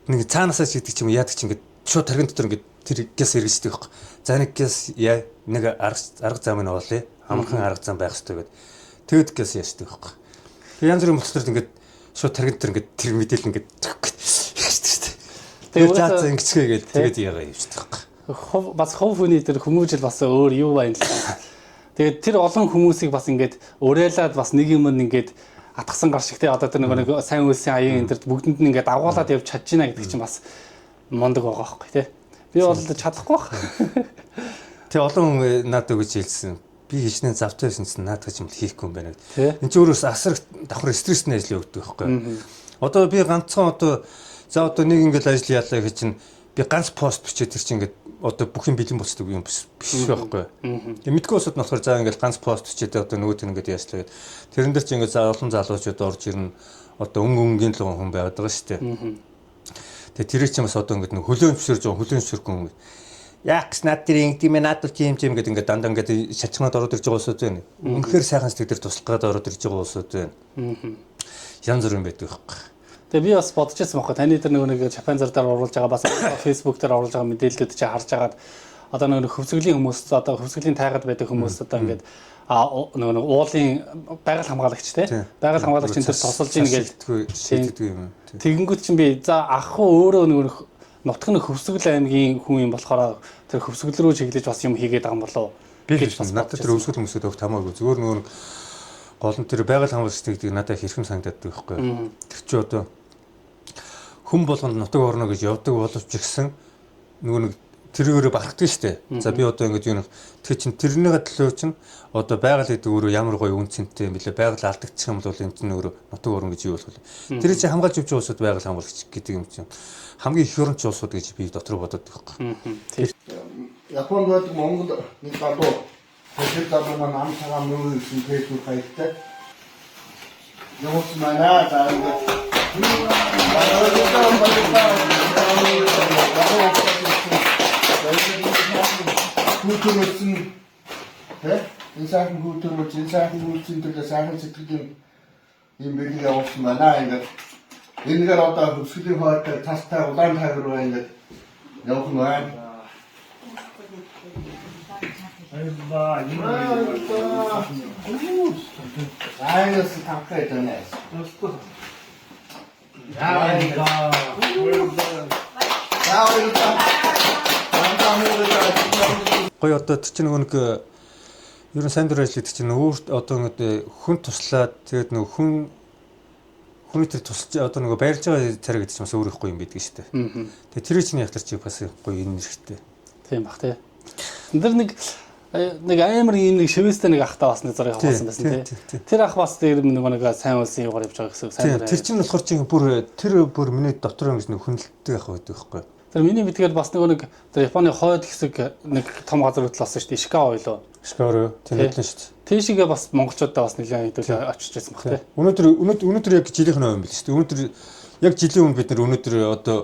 нэг цаанаасаа шийдэх юм яадаг чи ингээд шууд таргин дотор ингээд тэр гяс эргэждэг байхгүй. За нэг гяс яа нэг арга зам нь олъё. Амархан арга зам байх хэрэгтэй гэд. Тэгэд гяс яашдаг байхгүй. Тэг янз бүрийн болцлоор ингээд шууд таргин дотор ингээд тэр мэдээлэл ингээд яашдаг шүү дээ. Тэгээд заа заа ингэцгээ гээд тэгээд яагаа явчихдаг байхгүй. Бас хувь хүний тэр хүмүүжил бас өөр юу байна л. Тэгээд тэр олон хүмүүсийг бас ингээд уриалаад бас нэг юм ингээд атгсан гар шиг те одоо тэр нэг сайн үйлсийн аян энэ тэр бүгдэнд нь ингээд дагуулад явж чадж гинэ гэдэг чинь бас мундаг байгаа байхгүй те. Би бол чадахгүй байх. Тэг олон хүн надад өгч хэлсэн. Би хичнээн завтай байсан чинь наадах юм хийхгүй юм байна гэдэг. Энд чинь өөрөөс асар давхар стрессний ажил өгдөг байхгүй. Одоо би ганцхан одоо за одоо нэг ингээд ажил яалаа гэх чинь би ганц пост бичээд тэр чинь ингээд одоо бүх юм бэлэн болцдог юм биш байхгүй. Тэгээ мэдгүй усуд нь болохоор за ингээд ганц пост бичээд одоо нөгөөт нь ингээд яачлаа гэд. Тэрэн дээр чинь ингээд за олон залуучууд орж ирнэ. Одоо өнгө өнгийн л хүн байгаад байгаа шүү дээ. Тэгээ тэр чинь бас одоо ингээд нэг хөлөөн зөвшөөрж байгаа хөлөөн зөвшөөрөхгүй юм. Яах гэж над тэр ингэ тийм ээ над бол тийм тийм гэдэг ингээд дандаа ингээд шачгнаад ороод ирж байгаа улсууд байна. Үнэхээр сайхан сэтгэл дээр туслах гээд ороод ирж байгаа улсууд байна. Янз бүрийн байдаг байхгүй. Тэгээ би бас бодож байсан байхгүй таны тэр нөгөө нэг Japan зар дээр оруулж байгаа бас Facebook дээр оруулж байгаа мэдээллүүд чи харж агаад одоо нөгөө хөвсгөлийн хүмүүс одоо хөвсгөлийн тайгад байдаг хүмүүс одоо ингээд нөгөө нэг уулын байгаль хамгаалагч те байгаль хамгаалагч энэ төр тусалж ийн гэж шийддэг юм. Тэгэнгүүт чинь би за ах уу өөрөө нөгөө нутг нь Хөвсгөл аймгийн хүн юм болохоор тэр Хөвсгөл рүү чиглэж бас юм хийгээд байгаа юм болов уу гэж бас надад тэр Хөвсгөл хүмүүсүүд өгт хамаагүй зүгээр нөгөө гол нь тэр байгаль хамгаалагч гэдэг надад хэрхэм санагдаад байхгүй. Тэр чи одоо хүн болгонд нутаг орно гэж явдаг боловч гэсэн нөгөө нэг тэрүүгээрээ бархдаг шүү дээ. За би одоо ингэж юу тэр чин тэрнийхээ төлөө чинь одоо байгаль гэдэг өөрөө ямар гоё үн цэнтэй юм бэлээ. Байгаль алдагдчих юм бол энэ чинь өөрөө нутаг орно гэж юу болох вэ? Тэр чинь хамгаалж явж байгаа улсууд байгаль хамгаалагч гэдэг юм чинь хамгийн их хөрөнч улсууд гэж би дотор бодод байхгүй. Японд байдаг Монгол нэг залуу тэр залуу маань ам цагаан мөр гэсэн Facebook хаягтай. Явуулсан байна. За ингээд хүүтэн өссөн тэ энэ сайхан хүүтэн өс энэ сайхан үйлсийн төлөө сайхан сэтгэлийн ийм бэлэг явуулсан байна. Ингээд энэгээр одоо хөвсгөлийн хойтой цастай улаан тайгар руу ингээд явах нь байна. Баярлалаа. Аяас тавхай дэнэ. Баярлалаа. Гоё одоо тэр чинь нөгөө нэг ер нь сайн дурын ажил гэдэг чинь өөрт одоо нэг хүн туслаад тэгээд нөгөө хүн хүний тэр тусалж одоо нөгөө баярлж байгаа царай гэдэг чинь бас өөр ихгүй юм байдаг шүү дээ. Тэгээд тэр чинь яг тэр чи бас гоё энэ хэрэгтэй. Тийм бах тий. Тэр нэг амар ийм нэг шивэстэй нэг ахтай бас нэг зураг авсан байсан тий. Тэр ах бас тэр нөгөө нэг сайн улсын юугаар явж байгаа гэсэн сайн. Тэр чинь болохоор чинь бүр тэр бүр миний дотор ингэж нэг хүндэлдэг ах байдаг байхгүй. Тэр миний мэдгээр бас нөгөө нэг тэр Японы хойд хэсэг нэг том газар хөдлөл болсон шүү дээ. Ишикава ойлоо. Ишикава тийм хөдлөн шүү дээ. Тийшээгээ бас монголчуудаа бас нэлээд хэдүүлээ очиж байсан баг тий. Өнөөдөр яг жилийнх нь юм бил шүү дээ. Өнөөдөр яг жилийн өмнө бид нар өнөөдөр одоо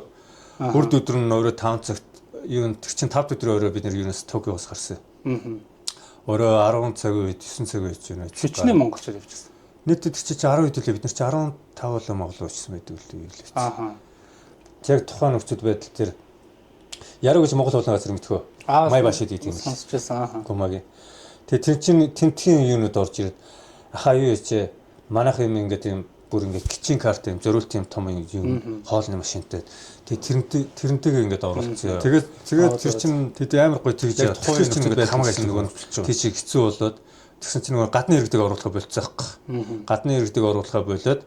үрд өдөр нь орой 5 цагт юу тэр чинь 5 өдрийн орой бид нар юунаас Токиоос гарсан. Орой 10 цаг үед 9 цаг үед ч юм уу. Хичнээн монголчууд явчихсан. Нийтдээ тэр чинь 10 хэдүүлээ бид нар чи 15 болоо монгол очсон байдаг л юу лээ. Ааха. Яг тухайн нөхцөл байдал тэр Яруу гэж Монгол уулын газар мэдхөө. Май башид гэдэг юм. Сонсч байсан. Ааха. Гумагийн. Тэгээ тэр чинь тэмтгийн юунууд орж ирээд ахаа юу яжээ манайх юм ингээд юм бүр ингээд кичийн карт юм зориулт юм том юм хоолны машинтай. Тэгээ тэрнтэйгээ ингээд оролцсон. Тэгээд тэр чинь тэд амар гоё тэгж яа. Тухайн чинь ингээд хамаг ажил нөгөө тийшээ хэцүү болоод тэгсэн чинь нөгөө гадны иргэдэг оруулахаа болцсон байхгүй. Гадны иргэдэг оруулахаа болоод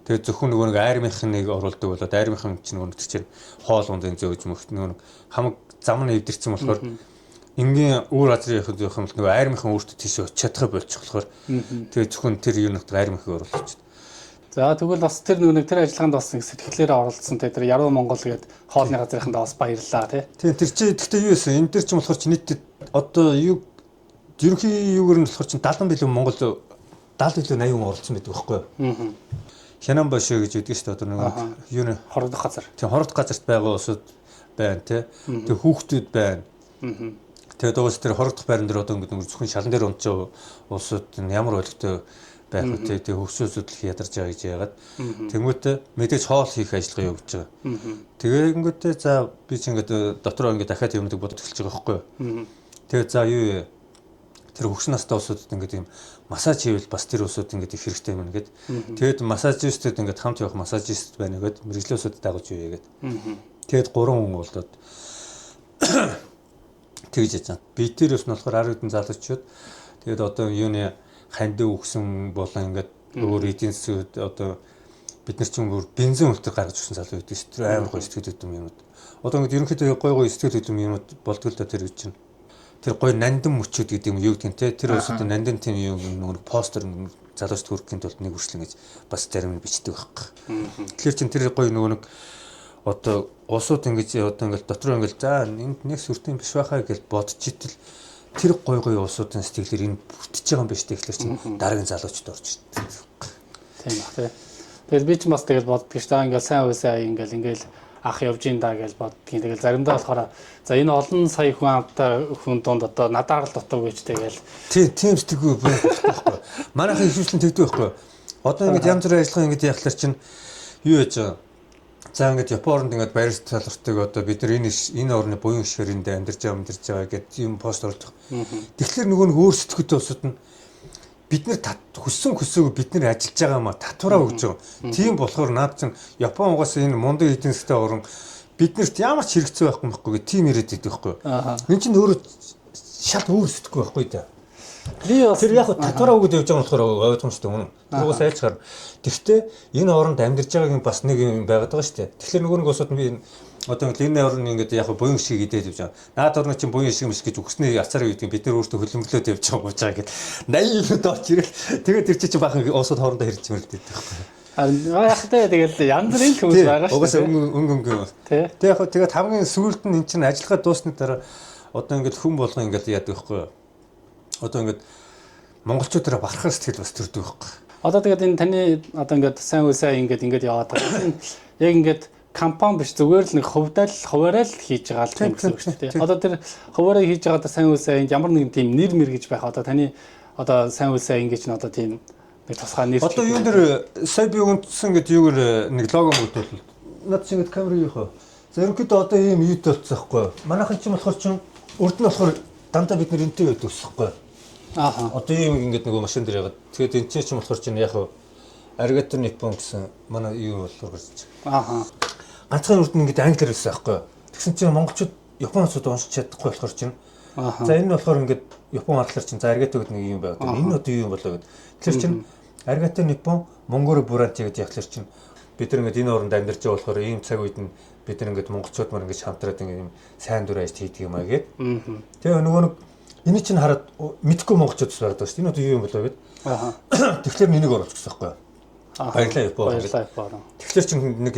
тэгээд зөвхөн нөгөө нэг армийнхныг оруулдаг болоод армийнхан чинь нөгөө тэр чинь хоол ундын зөөж мөхт нөгөө нэг хамаг зам нь эвдэрсэн болохоор энгийн өөр газрын явах юм бол нөгөө армийнхан өөртөө тийшээ очиж чадхаа болчих болохоор тэгээд зөвхөн тэр юу нэг армийнхыг оруулчих. За тэгвэл бас тэр нөгөө нэг тэр ажиллагаанд бас нэг сэтгэлээрээ оролцсон те тэр Яруу Монгол гээд хоолны газрынхандаа бас баярлалаа те. Тийм тэр чи гэхдээ юу вэ? Энэ тэр чинь болохоор чи нийтдээ одоо юу ерөнхий юугаар нь болохоор чи 70 билүү Монгол 70 билүү 80 хүн оролцсон байдаг байхгүй юу? Хянан башаа гэж өгдөг шүү дээ одоо нөгөө юу нэ Хорогдох газар. Тийм хорогдох газарт байгаа улсууд байна те. Тэгээ хүүхдүүд байна. Тэгээд угаас тэр хорогдох байран дээр одоо ингээд зөвхөн шалан дээр унтж байгаа улсууд нь ямар ойлгохтой байх вэ те. Тэгээ хөгшөөсөд л ядарч байгаа гэж яагаад. Тэнгүүтээ мэдээж хоол хийх ажиллагаа явуулж байгаа. Тэгээ ингэнгүүтээ за би чи ингээд дотроо ингээд дахиад юмдаг бодож эхэлж байгаа байхгүй юу. Тэгээ за юу вэ? Тэр хөгшин настай улсуудад ингээд юм массаж хийвэл бас тэр улсууд ингээд их хэрэгтэй юм ингээд. Тэгээд массажистууд ингээд хамт явах массажист байна гээд мэргэжлийн улсуудад дагуулж юу гээд. Тэгээд 3 хүн болоод тэгж яж байгаа. Би тэр ус нь болохоор 10 хэдэн залуучууд тэгээд одоо юуны хандив өгсөн болон ингээд өөр эдийн засгийн одоо бид нар чинь бүр бензин үлтер гаргаж өгсөн залуу байдаг шүү дээ. Тэр амар гоё сэтгэл хөдлөм юмуд. Одоо ингээд ерөнхийдөө гоё гоё сэтгэл хөдлөм юмуд болдгоо л да тэр гэж чинь. Тэр гоё нандин мөчүүд гэдэг юм юу гэдэг нь те тэр улсууд нандин тийм юм нөгөө постэр залуучд хүргэхийн тулд нэг үрчлэн гэж бас зарим нь бичдэг байхгүй. Тэгэхээр чин тэр гоё нөгөө нэг одоо улсууд ингэж одоо ингээл дотроо ингээл за энд нэг сүртэн биш байхаа гэж бодож итэл тэр гоё гоё улсуудын сэтгэлээр энэ бүтэж байгаа юм биш үү тэгэхээр чин дараагийн залуучууд орж ирдэг. Тийм баг тий. Тэгэл би ч бас тэгэл боддог ш. За ингээл сайн уусаа ингээл ах явж ин да гэж боддгийн. Тэгэл заримдаа болохоор за энэ олон сая хүн амтай хүн дунд одоо надаар л дутуу гэж тэгэл Тийм сэтгэгүй байхгүй. Манайхан ихэвчлэн тэгдэг байхгүй. Одоо ингээд янз бүрийн ажиллагаа ингээд яхахлаар чинь юу яаж байгаа. За ингээд Япон оронд ингээд баяр талартыг одоо бид нар энэ орны буян гишгээр энд амьдарч байгаа гэдэг юм пост оруулах. Тэгэхээр нөгөө нэг өөр сэтгүүтэй улсууд нь бид нар хүссэн хүсээгүй бид нар ажиллаж байгаа маа татвараа өгч байгаа. Тийм болохоор наад чинь Япон угаасаа энэ мундаг эдийн засгийн орн биднэрт ямар ч хэрэгцээ байхгүй байхгүй гэх тийм яриад идэх байхгүй. Энэ чинь өөрөө шал өөр сэтгүү байхгүй да. Би бас Тэр яг татвараа өгöd явж байгаа нь болохоор ойлгомжтой үнэн. Тэр угаасаа айлч гарна. Тэгэхдээ энэ оронд амьдарч байгаагийн бас нэг юм байгаад байгаа шүү дээ. Тэгэхээр нөгөө нэг улсууд нь би энэ одоо энэ орн ингээд яг буян шиг идээд явж байгаа. Наад орны чинь буян шиг мш гэж үгснээ ацаараа гэдэг бид нар өөртөө хөлөмблөөд явж байгаа мууч байгаа гэд 80 минут орч ирэл тэгээд тэр чинь баахан улсууд хоорондоо хэрэлж мэрэлдээд байхгүй. Яг тэ тэгэл янз бүрийн хүмүүс байгаа шүү. Угаасаа өнгө өнгө. Тий. Тэг яг тэгээд хамгийн сүүлд нь эн чинь ажиллагаа дуусны дараа одоо ингээд хүн болгон ингээд яадаг байхгүй юу? Одоо ингээд монголчуудаараа барахар сэтгэл бас төрдөг байхгүй. Одоо тэгээд энэ таны одоо ингээд сайн үсээ ингээд яваад байгаа. Энэ яг ингээд компани биш зүгээр л нэг хувьдаа л хуваараа л хийж байгаа л юм гэсэн үг шүү дээ. Одоо тэр хуваараа хийж байгаа одоо сайн үсээ энд ямар нэгэн тийм нэр мэр гэж байх. Одоо таны одоо сайн үсээ ингэж нь одоо тийм нэг тусгай нэр. Одоо юун дээр сая би үндсэн гэдэг юугаар нэг лого мөгдөөл. Над чинь ингээд камер юу хөө. За ерөнхийдөө одоо ийм юутай болцсон байхгүй. Манайхан чинь болохоор чинь урд нь болохоор дандаа бид нэр энтэй байдаг байхгүй. Ааха. Одоо ийм ингээд нөгөө машин дээр яагаад. Тэгээд энэ чинь болохоор чинь яг Аригато Ниппон гэсэн манай юу болохоор гарч. Ааха. Ганцхан урд нь ингээд англиар байсан байхгүй. Тэгсэн чинь монголчууд японочууд уншиж чадахгүй болохоор чинь за энэ нь болохоор ингээд япон ардлаар чинь за аригато гэдэг нэг юм байгаад. Энэ одоо юу юм болоо гэд. Тэгэхээр чинь аригато Ниппон Монгол Буранти гэдэг яхлаар чинь бид нар ингээд энэ оронд амьдарч байгаа болохоор ийм цаг үед нь бид нар ингээд монголчууд маань ингээд хамтраад ингээд юм сайн дүр ажил хийдэг юм аа гэд. Тэгээ нөгөө нэг энэ чинь хараад мэдхгүй монголчууд бас байгаад байгаа шүү дээ. Энэ одоо юу юм болоо гэд. Тэгэхээр энийг оруулах гэсэн байхгүй юу? Баярлалаа Япон. Баярлалаа Япон. Тэгэхээр чинь нэг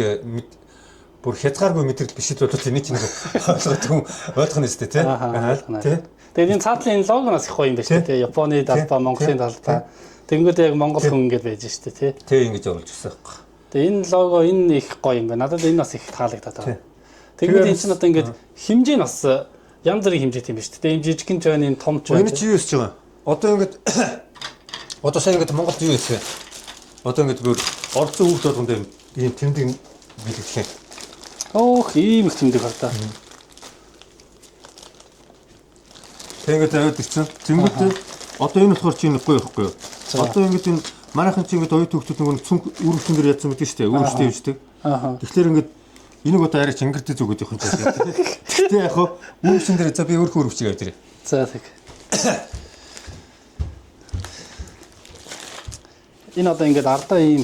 Бүр хязгааргүй мэдрэл биш л бол энийг чинь ойлгох хүн ойлгох нь өстэй тий. Тий. Тэгээд энэ цаатлын энэ логоноос их гоё юм байна шүү дээ. Японы талбай, Монголын талбай. Тэнгүүд яг монгол хүн ингэж байж шүү дээ, тий. Тий, ингэж оруулж ирсэн байхгүй. Тэгээ энэ лого энэ их гоё юм байна. Надад энэ бас их таалагдаад байгаа. Тэнгүүд энэ чинь одоо ингэж хэмжээ нь бас янз бүрийн хэмжээтэй юм байна шүү дээ. Энэ жижигхэн ч байна, энэ том ч байна. Энэ чи юу хийж байгаа юм? Одоо ингэж одоо сайн ингэж Монголд юу хийх вэ? Одоо ингэж бүр орцсон хүүхд болгонд ийм тэмдэг бэлэгдэх юм. Өөх, ийм их тэмдэг хардаа. Тэг ингэж аваад ирсэн. Тэнгүүд одоо энэ болохоор чи энэ гоё байхгүй юу? Одоо ингэж энэ манайхан чи ингэж оюут хүүхдүүд нөгөө цүнх үргэлжлэн дээр ядсан гэдэг шүү дээ. Үргэлжлэн явждаг. Тэгэхээр ингэж энийг одоо арай чингэртэй зүгүүд явах юм чинь. Гэхдээ яг хөө үргэлжлэн дээр за би өөрхөн үргэлжлэг авч ирээ. За тэг. Энэ одоо ингээд ардаа ийм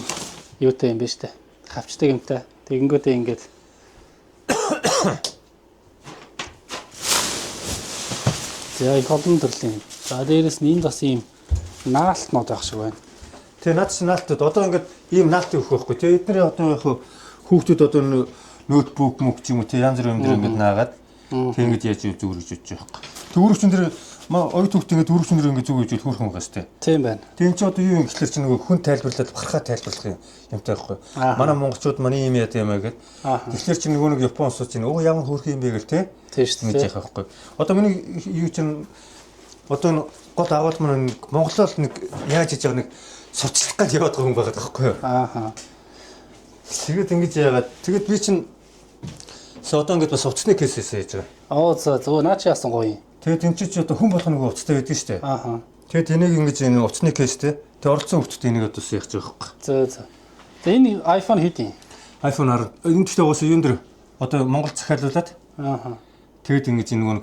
юутай юм бэ штэ. Хавчдаг юмтай. Тэгэнгүүтээ ингээд За их олон төрлийн. За дээрэс нь энд бас ийм наалтнууд байх шиг байна. Тэгээ наад чинь наалтууд одоо ингээд ийм наалт өгөх байхгүй. Тэгээ эдний одоо яг хүүхдүүд одоо ноутбук мөк ч юм уу тэг янз бүрийн юм дээр ингээд наагаад тэг ингээд яаж зүгээр гэж бодож байгаа байхгүй. Тэг өргөчн дээр оюут хүүхд ингээд өргөчн дээр ингээд зүг гэж хөөрхөн байгаа шүү дээ. Тийм байна. Тэг эн чи одоо юу юм гэхэлэр чи нөгөө хүн тайлбарлаад бархаа тайлбарлах юм юмтай байхгүй. Манай монголчууд манай юм яа юм аа гэд. Тэгэхээр чи нөгөө нэг Япон улсууд чинь өө ямар хөөрхөн юм бэ гэл те. Тийм шүү дээ. Ингэж яах байхгүй. Одоо миний юу чинь одоо гол агуулга маань Монголоор нэг яаж хийж байгаа нэг сурталчлах гэж яваад байгаа хүн байгаа байхгүй юу? Ааха. Тэгээд ингэж яагаад тэгээд би чинь одоо ингэж бас утасны кейсээс хийж байгаа. Оо за зөв наа чи яасан гоё юм. Тэгээд энэ чи одоо хүн болгоно нэг утастай байдаг шүү дээ. Ааха. Тэгээд энийг ингэж энэ утасны кейстэй тэгээд оролцсон хүүхдүүд энийг одоо бас яах гэж байгаа байхгүй. Зөө зөө. Тэгээд энэ iPhone хэд юм? iPhone 10. Энэ гэхдээ угаасаа юун дээр одоо Монгол захиалуулад Ааха. Тэгээд ингэж нөгөө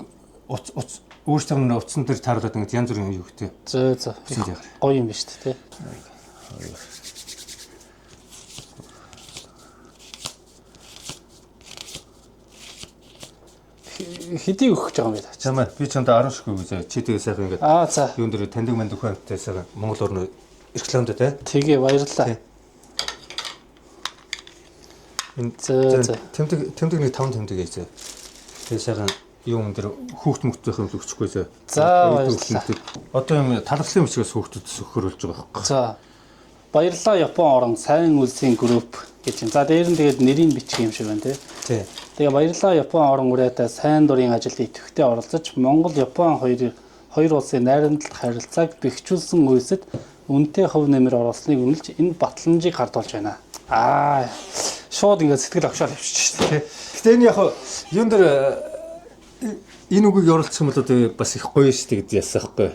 уц уц өөрсдөө нь утсан дээр тааруулаад ингэж янз бүрийн юу гэдэг. Зөө зөө. Гоё юм биш үү те. Хэдийг өгөх гэж байгаа юм бэ? Чамаа би чамд 10 ширхэг өгье заа. Чи тэгээ сайхан ингэж Аа за. Юун дээр таньдаг манд өхөн амттай сайхан Монгол орны рекламд те. Тэгээ баярлалаа. Энэ зөө зөө. Тэмдэг тэмдэг нэг 5 тэмдэг хийзээ. Тэгээ сайхан юм дээр хүүхд мөхтөх юм өгчихгүй зөө. За баярлалаа. Одоо юм талархлын бичгээс хүүхдүүдс өгөхөр болж байгаа байхгүй. За. Баярлалаа Япон орон сайн үлсийн групп гэж юм. За дээр нь тэгээд нэрийг бичих юм шиг байна тий. Тий. Тэгээ баярлалаа Япон орон үрээтэй сайн дурын ажилд идэвхтэй оролцож Монгол Япон хоёр улсын найрамдалт харилцааг бэхжүүлсэн үйлсэд үнэтэй хувь нэмэр оруулсныг үнэлж энэ батламжийг хардуулж байна. Аа шууд ингээд сэтгэл огшоол явчих шүү дээ. Гэтэ энэ яг юун дээр энэ үгийг оруулах юм бол одоо бас их гоё шүү дээ гэдээ яасан байхгүй.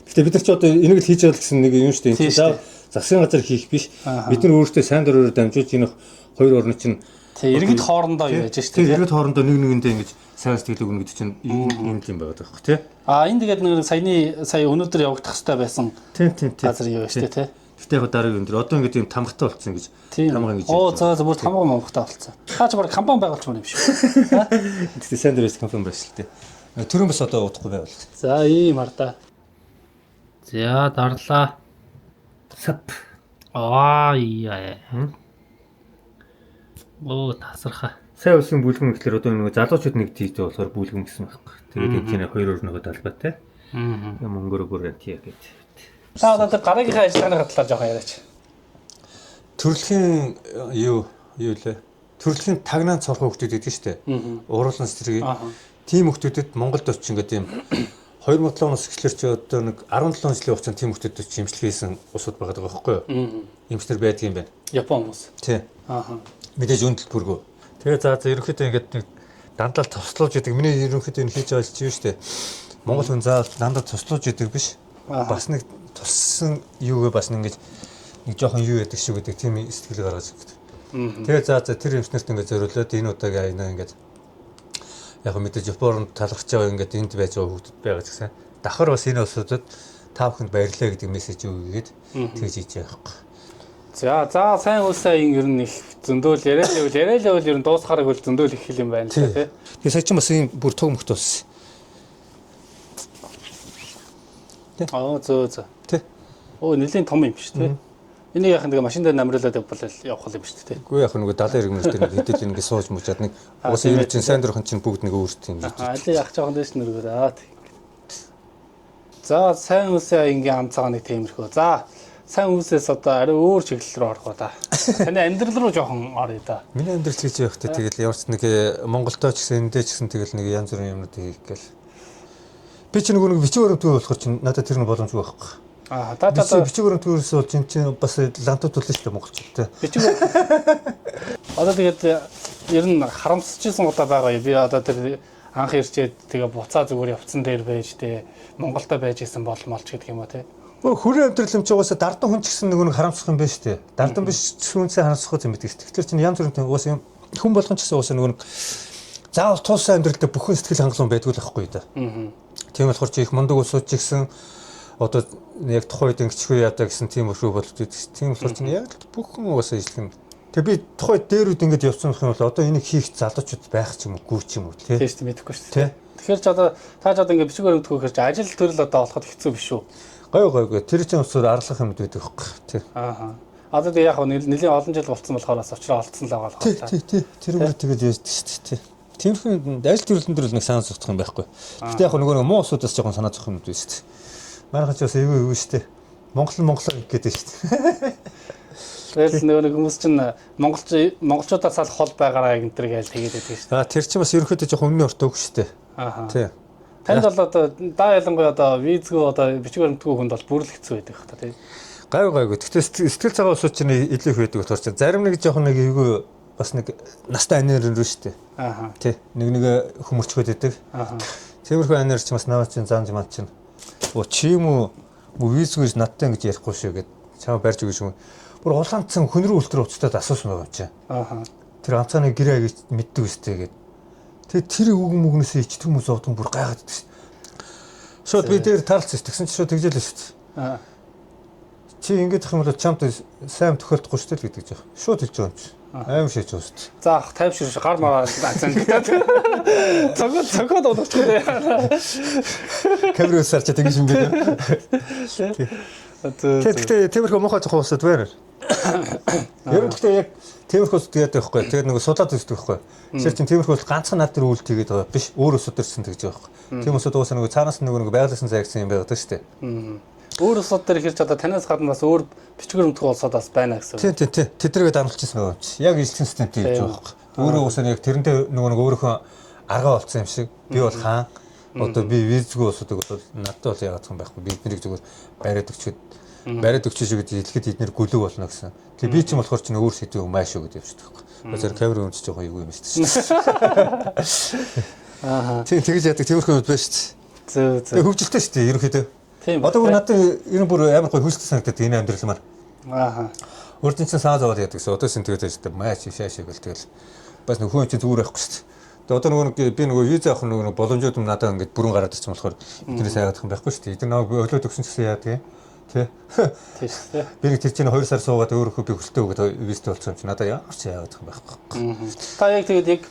Гэтэ бид нар ч одоо энийг л хийж байгаа гэсэн нэг юм шүү дээ. Энэ чинь засгийн газар хийх биш. Бид нар өөрсдөө сайн дураараа дамжуулж энэ хоёр орны чинь тий иргэд хоорондоо юу яаж шүү дээ. Тий иргэд хоорондоо нэг нэгэндээ ингэж сайн сэтгэл өгнө гэдэг чинь ийм л юм байгаа байхгүй тий. А энэ тэгээд нэг саяны сая өнөөдөр явагдах хэрэгтэй байсан. Тий тий тий. Газар юу шүү дээ тий. Гэтэ яг дараагийн өндөр одоо ингэж ийм тамгатай болсон гэж тамга ингэж. Оо за за бүр тамга момготой болсон. Та ч баг компани байгуулчих юм шиг. Гэтэ сайн дураас компани байна шүү дээ. Төрөн бас одоо удахгүй байгуул. За ийм хардаа. За дарлаа. Сап. Аа яа. Оо тасархаа. Сайн улсын бүлгэн гэхэлэр одоо нэг залуучууд нэг тийжтэй болохоор бүлгэн гэсэн байхгүй. Тэгээд энэ чинь хоёр өрнөгөө талбайтай. Аа. Мөнгөөр өгөр тий гэдэг. Та одоо дараагийнхаа ажиллагааны талаар жоохон яриач. Төрөлхийн юу юу лээ? Төрөлхийн тагнаан цорхон хүмүүс гэдэг нь шүү дээ. Уруулан сэтэрхий. Тийм хүмүүстэд Монголд очиж ингээд юм 2007 оноос эхлэр чи одоо нэг 17 жилийн хугацаанд тийм хүмүүстэд очиж имчилгээ хийсэн улсууд байгаа байхгүй юу? Эмчнэр байдаг юм байна. Япон хүмүүс. Тий. Аа. Мэдээж үн төлбөргүй. Тэгээ за за ерөнхийдөө ингээд нэг дандаа туслуулж идэг. Миний ерөнхийдөө энэ хийж байгаа чинь юу шүү дээ. Монгол хүн заавал дандаа туслуулж идэг биш. Бас нэг туссан юугээ бас нэг ингэж нэг жоохон юу яадаг шиг гэдэг тийм сэтгэл гаргаж ирдэг. Тэгээ за за тэр эмчнэрт ингээд зориулаад энэ удаагийн аянаа ингээд яг мэдээж Японд талархаж байгаа ингээд энд байж байгаа хүүхдүүд байгаа ч гэсэн давхар бас энэ улсуудад та бүхэнд баярлалаа гэдэг мессеж өгөөгээд тэгж хийж байгаа байхгүй. За за сайн улсаа энэ ер нь их зөндөөл яриад байвал яриад байвал ер нь дуусахааргүй л зөндөөл их юм байна л тий. Тэгээ сая чинь бас ийм бүр туг мөхт болсон. Аа зөө зөө. Тий. Оо нэлийн том юм биш тий. Энийг яхаа тэгээ машин дээр намруулаад явбал явах юм шүү дээ. Үгүй яг нөгөө далайн иргэнэр дээр нэг хэдэл ингэ сууж мужаад нэг угаасаа тийм ер чинь сайн дурхан чинь бүгд нэг өөртөө юм Аа, аль яах жоохон дэш нэргөө. Аа тийм. За, сайн үсээ ингийн амцаага нэг тиймэрхүү. За, сайн үсээс одоо арай өөр чиглэл рүү орох уу та. Таны амьдрал руу жоохон оръё да. Миний амьдрал гэж явах та тэгэл ямар ч нэг Монголдоо ч гэсэн эндээ ч гэсэн тэгэл нэг янз бүрийн юмнууд хийх гээл. Би чи нөгөө нэг бичиг баримтгүй болохоор чинь надад тэр нэг боломжгүй байхгүй. Аа, та ч одоо Бичиг баримтгүйс бол чинь чинь бас лантууд тулна шүү дээ монголчуудтай. бичиг одоо тэгээд ер нь харамсчихсан удаа байгаа юу? Би одоо тэр анх ирчээд тэгээ буцаа зүгээр явцсан дээр байж тэ Монголдо байж исэн болмолч гэдэг юм уу те. Өө хүрээ амьдрал юм чи угаасаа дардан хүн ч гэсэн нөгөө нэг харамсах юм байна шүү дээ. Дардан биш ч хүнсээ харамсах юм байдаг. Тэгэхээр чинь янз бүрийн угаасаа юм хүн болгон ч гэсэн угаасаа нөгөө нэг заавал туулсан амьдралдаа бүхэн сэтгэл хангалуун байдгүй л байхгүй да. Тийм болохоор чи их мундаг улсууд ч гэсэн одоо яг тухайн үед ингэчихгүй яа гэсэн тийм өрхөө болж идэг. Тийм болохоор чинь яг л бүхэн угаасаа ижлэх юм. Тэгээ би тухайн дээр үед ингэж явсан байх юм бол одоо энийг хийх залуучууд байх ч юм уу, гүү ч юм уу тий. Тийм шүү дээ, мэдэхгүй шүү Тий. дээ. Тэгэхээр ч одоо та ч одоо ингэ бичиг баримтгүй гэхэр чи ажил төрөл одоо олоход хэцүү биш үү? Гой гой гой. Тэр чинь бас арлах юмуд байдаг байхгүй тий. Аа. Одоо тэгээ яг нэлийн олон жил болцсон болохоор бас учраа олцсон л байгаа Тий, болохоор. тий, тий. Тэр үгээр тэгэж яждаг шүү дээ. Тий. Тиймэрхүү ажил төрөлн дээр л нэг санаа зовчих юм байхгүй. Гэтэ яг нөгөө нэг муу усудаас жоохон санаа зовох юмуд байна шүү дээ. Манайхан ч бас эвгүй эвгүй шүү дээ. Монгол нь монголоор их гэдэг шүү дээ. Тэгэл нөгөө нэг хүмүүс чинь монголч монголчуудаас ал хол байгаараа энэ төр гээл тэгээд байдаг шүү дээ. Аа тэр чинь бас ерөнхийдөө жоохон өмнө ортой үг шүү дээ. Аа. Тий. Танд бол одоо даа ялангуяа одоо визгүй одоо бичиг баримтгүй хүнд бол бүр л хэцүү байдаг хэ та тий. Гайгүй гайгүй. Гэтэ сэтгэл цагаан усууд чинь илүү их байдаг болохоор чинь зарим нэг жоохон нэг эвгүй бас нэг настай анир рүү шүү дээ. Аа. Тий. Нэг нэг хөмөрчгöd идэг. Аа. Тиймэрхүү анир чинь бас наваа чинь заанж ман чинь. Оо чи юм уу визгүй надтай ингэж ярихгүй шүү гэд чамаа барьж өгөх юм. Бүр улаанцсан хүн рүү үлтэр уцтаад асуусан байгаа юм чинь. Аа. Тэр амцааны гэрээ гэж мэддэг үстэй гэд. Тэгээ тэр үг мөгнөөсөө ичдэг хүмүүс овдон бүр гайхаад идэв шүү. Шууд би дээр таалцсан шүү. Тэгсэн чи шууд тэгжээлээ шүү. Аа. Чи ингэж их юм бол чамд сайн тохиолдохгүй шүү дээ л гэдэг жоо. Шууд хэлж байгаа юм чи. Аим шээж байгаа шүү дээ. За ах тайвшир гар мараа зан гэдэг. Цогоо цогоод удаачих үү. Камер усаар чи тэгж юм бэ. Тэгэхдээ тиймэрхүү муухай жоохон усуд байна. Ер нь гэхдээ яг тиймэрхүү усуд яадаг байхгүй. Тэгээд нөгөө судлаад үздэг байхгүй. Тэгэхээр чин тиймэрхүү усуд ганцхан над дээр үйлт хийгээд байгаа биш. Өөр усуд дэрсэн тэгж байгаа байхгүй. Тийм усуд уусаа нөгөө цаанаас нөгөө нэг байгалиасан зайгсан юм байгаад шүү дээ. Өөр улсууд дээр ихэрч одоо танаас гадна бас өөр бичгэр өмтгөө улсууд бас байна гэсэн. Тийм тийм тийм. Тэдрэгээ дамжчихсан байгаа юм чи. Яг ижлэгэн системтэй хийж байгаа байхгүй. Өөрөө уусаа яг тэрнтэй нөгөө нэг өөрийнхөө аргаа олцсон юм шиг. Би бол хаан. Одоо би визгүй усудаг бол надад бол яагаад юм байхгүй. Би эднэрийг зүгээр бариад өгчөөд бариад өгч шүү гэж хэлэхэд эднэр гүлэг болно гэсэн. Тэгээ би ч юм болохоор чинь өөр сэдв юм ааш шүү гэдэг явчихдаг байхгүй. Тэр камер өмч жоохон эвгүй юм шүү дээ. Аа. Тийм тэгж яадаг тиймэрхүү юм байна шүү дээ. Зөө зөө. Тэгээ хөвжөлтэй шүү дээ ерөнхийдөө. Тийм. Одоо бүр надад ер нь бүр амар гоё хөвжөлтэй санагдаад энэ амьдрал маань. Аа. Урд нь чинь санаа зовоод яадаг гэсэн. Одоо син тэгээд шүү дээ. Маач шааш гэл тэгэл бас нэг хүн чинь зүгээр байхгүй шүү дээ. Тэгээ одоо нөгөө нэг би нөгөө виза авах нөгөө боломжууд юм надад ингээд бүрэн гараад ирсэн болохоор эднээс яагаад юм байхгүй шүү дээ. Эдгээр намайг өлөөд өгсөн ч гэсэн яадаг юм. Тэ. Тийм шүү дээ. Би нэг тэр чинь 2 сар суугаад өөрөөхөө би хүлтэй өгöd визтэй болсон юм чинь надад ямар ч яагаад юм байхгүй. Та яг тэгээд яг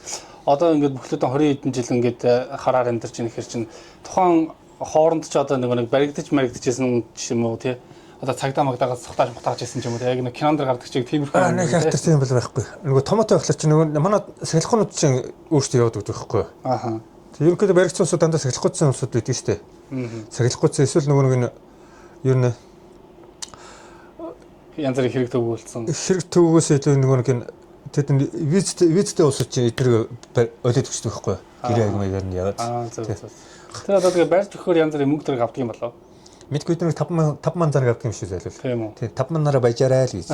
одоо ингээд бүхлөдөн 20 хэдэн жил ингээд хараар амьдарч ийн гэхэр чинь тухайн хооронд ч одоо нөгөө нэг баригдаж маригдажсэн ч юм уу тий одоо цагдаа магдаагаас цухтааж мутааж исэн ч юм уу тий яг нэг кинонд гардаг чиг тиймэрхүү Аа нэг хартар тийм бол байхгүй. Нөгөө томото байхлаар чинь нөгөө манай сахилахуунууд чинь өөрсдөө яваад өгдөг байхгүй. Аа. Тэг ерөнхийдөө баригдсан улсууд дандаа сахилахуйцсан улсууд байдаг шүү дээ. Сахилахуйцсан эсвэл нөгөө нэг нь ер нь Янз бүрийн хэрэг төвөөлсөн. Хэрэг төвгөөс илүү нөгөө нэг нь тэд визтэй улсууд чинь эдгээр олиод өгчдөг байхгүй. Гэрээ аяг маягаар нь яваад. Аа зөв зөв. Тэр одоо тэгээ барьж өгөхөөр янз бүрийн мөнгө төрөг авдаг юм болов. Мэдгүй бид нэг 5 ман зараг авдаг юм шиг зайлвал. Тийм үү. Тийм 5 манаараа баяжаарай л гэж.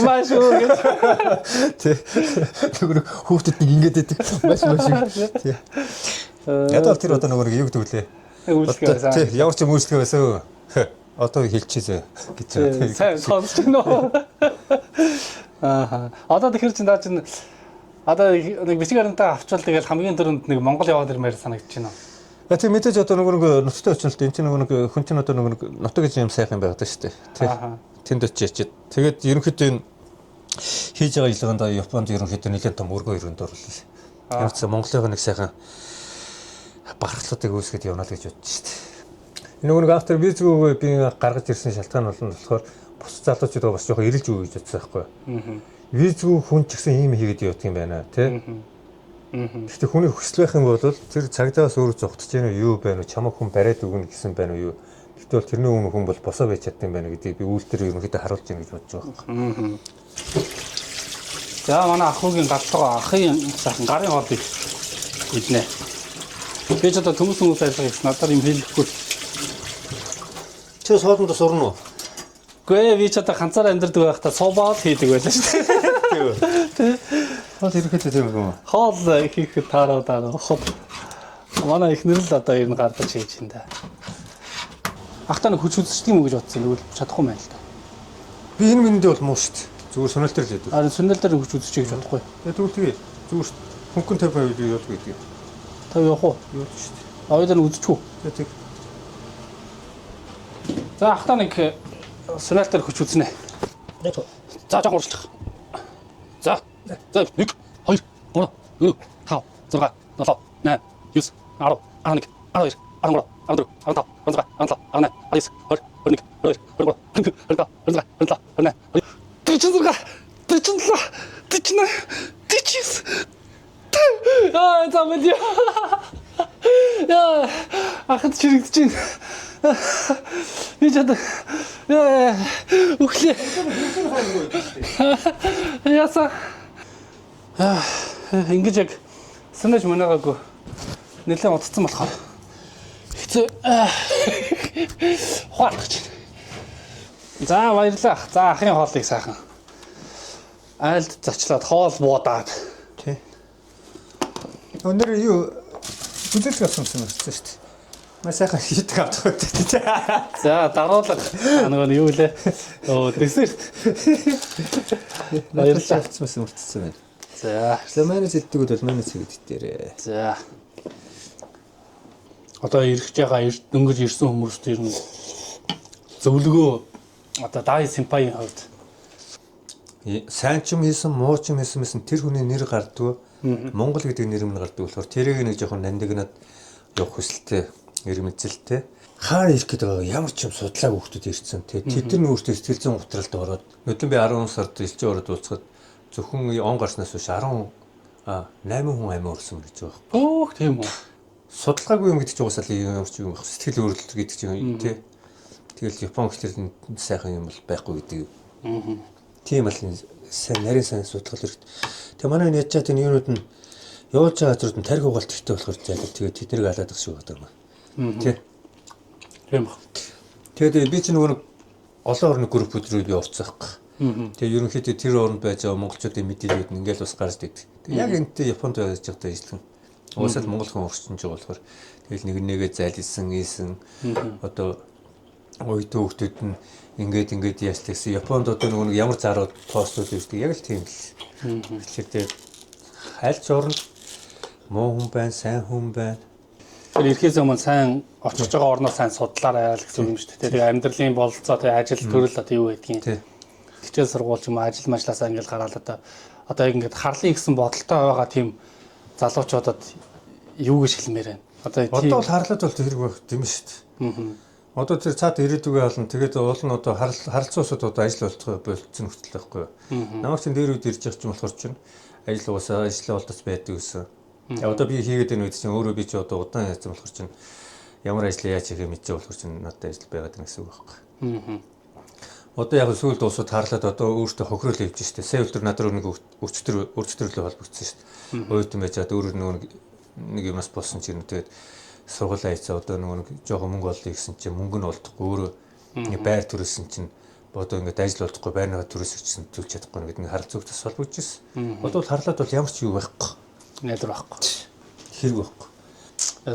Маш үү гэж. Тий. Нөгөө хүүхдэд нэг ингэж байдаг. Маш маш. Тий. Ядаа тэр одоо нөгөө нэг юу гэдэг вүлээ. Үйлчлэгээ байсан. Тий, ямар ч юм үйлчлэгээ байсан. Одоо хэлчихээ гэж байна. Сайн сонсч байна уу? Аа. Одоо тэгэхээр чинь даа чинь одоо нэг бичиг баримтаа авчвал тэгэл хамгийн түрүүнд нэг Монгол яваад ирмээр санагдаж байна. А тийм мэдээж одоо нөгөө нэг нутагт очино л дээ. Энд чинь нөгөө нэг хүн чинь одоо нөгөө нэг нутаг гэж юм сайхан байгаад шүү дээ. Тий. Тэнд очиж ячид. Тэгээд ерөнхийдөө энэ хийж байгаа ажиллагаанд Японд ерөнхийдөө нэлээд том өргөө өрөөнд орлоо. Ямар ч Монголын нэг сайхан бархлуудыг үүсгээд явна л гэж бодож шүү дээ. Нөгөө нэг автор визгүйгээ би гаргаж ирсэн шалтгаан бол нь болохоор бус залуучууд бас жоохон эрэлж өгье гэж бодсон байхгүй юу. Визгүй хүн ч гэсэн ийм хийгээд явдаг юм байна тий. Гэхдээ хүний хүсэл байх юм бол тэр цагдаас өөрөө зугтаж гэнэ үү юу байна уу чамаг хүн бариад өгнө гэсэн байна уу юу. Гэхдээ бол тэрний өмнө хүн бол босоо байж чадсан юм байна гэдгийг би үйл дээр ерөнхийдөө харуулж гэнэ гэж бодож байгаа байхгүй. За манай ахуйгийн галтгаа ахын сайхан гарын хоолыг иднэ. Би ч одоо төмөс хүмүүс ажиллах гэсэн надаар юм хэлэхгүй. Чи сууданд сурна уу? Үгүй ээ би ч одоо ганцаар амьдардаг байхдаа сувбаал хийдэг байлаа шүү дээ. Хоол ерөнхийдөө тийм юм уу? Хоол хийхэд таараа таараа. Хол. Манай эхнэр л одоо ер нь гардаж хийж байна да. Ахтаа нэг хүч үзчихдэг юм уу гэж бодсон. Тэгвэл чадахгүй юм байна л да. Би энэ мэндээ бол муу шүү дээ. Зүгээр сонол дээр л байдаг. Харин сүнэл дээр хүч үзчих гэж бодохгүй. Тэгээ тэгвэл тэгээ зүгээр хөнгөн 50% явуулдаг гэдэг. Та явах уу? Явуулдаг шүү дээ. Оюутан үзчих үү? Тэгээ тэг. За ахтаа нэг сүнэл дээр хүч үзнэ. За жоохон урьдчилах. За. За 1 2 3 4 5 6 7 8 9 10 11 12 13 14 15 16 17 18 19 20 21 22 23 24 25 26 27 28 36 47 49 50. Аа за мэдээ. Яа ахад чирэгдэж байна. Би ч одоо яа өглөө. Яса. Аа ингэж яг санаж манаагаагүй нэлээд удацсан болохоор хэцүү хуаалгах чинь. За баярлалаа. За ахын хоолыг сайхан айлд зачлаад хоол буудаад. Тий. Өнөр юу гүзэлт авсан юм байна шүү дээ. Маш сайхан хийдэг авдаг тий. За даруулга нөгөө нь юу лээ? Өө десерт. Баярлалаа. Авсан байсан мөртсөн байна. За. За майонез иддэг бол майонез хийгээд идээрээ. За. Одоо ирэх байгаа дөнгөж ирсэн хүмүүст ер нь зөвлөгөө одоо Дай Симпагийн хувьд Сайн ч юм хийсэн, муу ч юм хийсэн мэсэн тэр хүний нэр гардгүй. Монгол гэдэг нэр нь гардаг болохоор тэрийг нэг жоохон нандинад явах хүсэлтэй, эрмэлзэлтэй. Хаана ирэх гээд байгаа ямар ч юм судлаагүй хүмүүс ирсэн. Тэгээ тэд нар өөртөө сэтгэл зүйн гутралд ороод нүдэн би 10 сард элчин ороод уулзахад зөвхөн он гарснаас хойш 18 хүн амиа өрсөн гэж байгаа. Өөх тийм үү. Судалгаагүй юм гэдэг чинь угаасаа л ямар ч юм байх. Сэтгэл өөрчлөлт гэдэг чинь тий. Тэгэл Япон гэхэлэр сайхан юм бол байхгүй гэдэг. Тийм л сайн нарийн сайн судалгаа хэрэгтэй. Тэгээ манай энэ ядчаад энэ юунууд нь явуулж байгаа газрууд нь тарих угаалт ихтэй болохоор зайлал тэгээ тэднийг алаад ах шиг байгаа юм. Тий. Тийм баг. Тэгээд би чинь нөгөө нэг олон орны группүүд рүү би орцсон байхгүй. Тэгээ ерөнхийдөө тэр оронд байж байгаа монголчуудын мэдээлэлүүд нь ингээл бас гарч идэг. Тэгээ яг энэтэй Японд байж байхдаа ижлэн. Уусаал монгол хүн орчинж байгаа болохоор тэгэл нэг нэгээ зайлсан, ийсэн одоо оюутан хүүхдүүд нь ингээд ингээд яачлаа гэсэн. Японд одоо нөгөө нэг ямар зарууд постууд ирдэг яг л тийм л. Тэгэхээр тэгээ хайлт оронд муу хүн байна, сайн хүн байна. Тэр ирэхээс өмнө сайн очиж байгаа орноо сайн судлаарай л гэсэн юм шүү дээ. Тэгээ амьдралын бололцоо тэгээ ажил төрөл одоо юу гэдгийг. Тий. Хичээл сургууль ч юм уу ажил мажлаасаа ингээд гараал одоо яг ингээд харлын гэсэн бодолтой байгаа тийм залуучуудад юу гэж хэлмээр байна? Одоо тийм Одоо бол харлаад бол хэрэг байх юм шүү дээ. Одоо тэр цаад ирээдүгээ олно. Тэгээд уул нь одоо харалцсан улсууд одоо ажил олдох болцсон нөхцөл байхгүй юу. Намайг чинь дээр үед ирж байгаа ч юм болохоор чинь ажил уусаа ажил олдоц байдаг гэсэн. Одоо би хийгээд энэ үед чинь өөрөө би чи одоо удаан яцсан болохоор чинь ямар ажил яаж хийхээ мэдчихэ болохоор чинь надад ажил байгаад байна гэсэн үг байхгүй. Одоо яг сүүлд улсууд харлаад одоо өөртөө хохирол явж штэ. Сая өдөр над руу нэг өчтөр өчтөрлөө холбогдсон штэ. Оюутан байж чад өөрөө нөгөө нэг юмас болсон чинь тэгээд сургуулаа хийцээ одоо нөгөө нэг жоохон мөнгө олъё гэсэн чинь мөнгө нь олдохгүй өөрөө нэг байр төрөлсөн чинь одоо ингээд ажил олдохгүй байрныхаа төрөөс гэсэн төлж чадахгүй гэдэг нэг харилцаа бас холбогдож ирсэн. Одоо бол харлаад бол ямар ч юу байхгүй. найдвар байхгүй. Хэрэг байхгүй.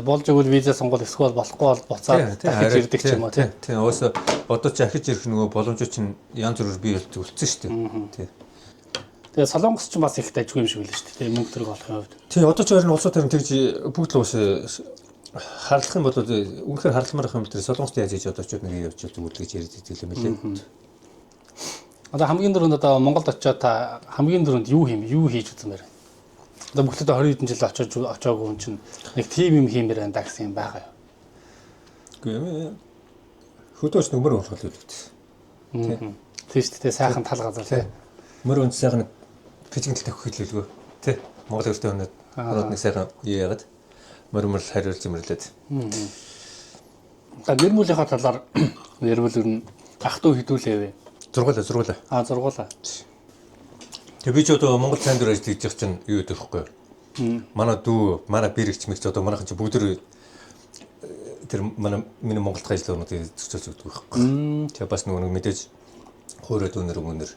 Болж өгвөл виза сонгол эсвэл болохгүй бол буцаад дахиж ирдэг ч юм уу тий. Тийм. Угаасаа одоо ч ахиж ирэх нөгөө боломжууд чинь янз бүрээр бий болдог үлдсэн шүү дээ. Тийм. Тэгээ Солонгос ч бас их дайггүй юм шиг үлээ шүү дээ. Тэгээ мөнгө төрөг олохын хувьд. Тий, одоо ч харин улсууд харин тэгж бүгд л уус харлах юм бол үнэхээр харлмаар юм тэр Солонгост яаж хийж одоо ч нэг явж зүгээр л гэж яриад идэг юм лээ. Одоо хамгийн түрүүнд одоо Монголд очиод та хамгийн түрүүнд юу хийм юу хийж үзмээр байна? Одоо бүхлөдөө 20 хэдэн жил очиж очоогүй хүн чинь нэг тийм юм хиймээр байна да гэсэн юм байгаа юу? Үгүй ээ. Хөдөөч нэг мөр уншгал үлдээ. Тийм шүү дээ, сайхан тал газар тий. Мөр унц сайхан пижигнэл тавих хэлэлгүй. Тий. Монгол өртөө өнөд өнөд нэг сайхан юу яагаад мөр мөр хариулж мөрлөөд. За гэр бүлийнхаа талаар ярил ер нь ах дүү хэдүүлээ вэ? Зургаалаа зургаалаа. А зургуулаа. Тэгээ би ч одоо Монгол сайн дурын ажил хийж явах чинь юу гэдэг вэ? Манай дүү, манай бэрэгч мэгч одоо манайхан чи бүгд тэр манай миний Монголд ажил орнуудыг зөрчилж өгдөг байхгүй. Тэгээ бас нөгөө нэг мэдээж хуурай дүүнер мөнөр.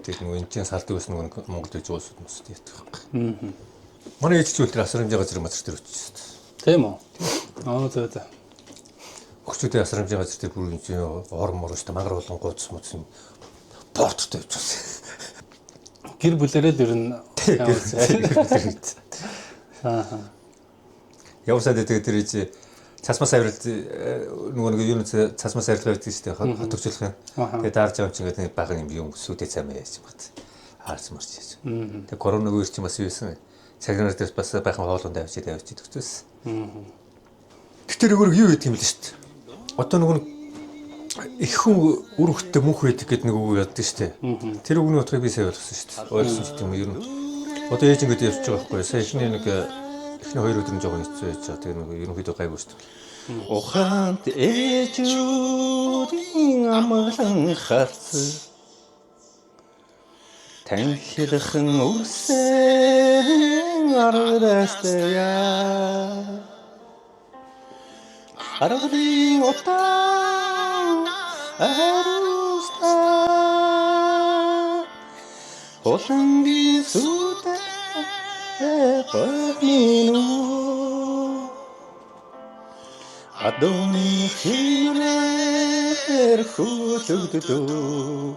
Тэр нөгөө энэ чинь салдаг ус нөгөө Монголд хийж байгаа усуд мөсд ятдаг байхгүй. Манай ээж ч үл тэр асар хэмжээ газар мазар дээр очиж. Тийм үү? Аа зөө зөө. Өгчүүдийн асар хэмжээ газар дээр бүр энэ чинь ор мор шүү дээ мангар болон гууц муц юм порттой явчихсан. Гэр бүлэрээ л ер нь Аа. Явсаад тэгээд тэр чи цасмаас авиралт нөгөө нэг юу цасмаас авирлага байдаг шүү дээ хотогчлох юм. Тэгээд даарж байгаа юм чинь ингээд нэг бага юм юм сүдэ цам яаж юм бат. Хаарч марч яаж. Тэгээд корона үер чинь бас юу байсан. Цагнаар дээрс бас байхан хоолунд авчид авчид өгчөөс. Тэгтэр өөр юу гэдэг юм л шүү дээ. Одоо нөгөө нэг их хүн үр хөлтөй мөнх байдаг гэдэг нэг үг яддаг шүү дээ. Тэр үгний утгыг би сайн ойлгосон шүү дээ. Ойлгосон ч гэдэг юм ер нь. Одоо ээж ингээд явж байгаа байхгүй. Сая эхний нэг эхний хоёр өдөр нь жоохон хэцүү байж байгаа. Тэр нэг ерөнхийдөө гайгүй шүү дээ. Ухаант ээжүүдийн амгалан харц танхилхан үрсэн аргадастая аргалын утаа аруста хулангийн сүдэ гоминүү Адууны хэрээр хөлөгдөв.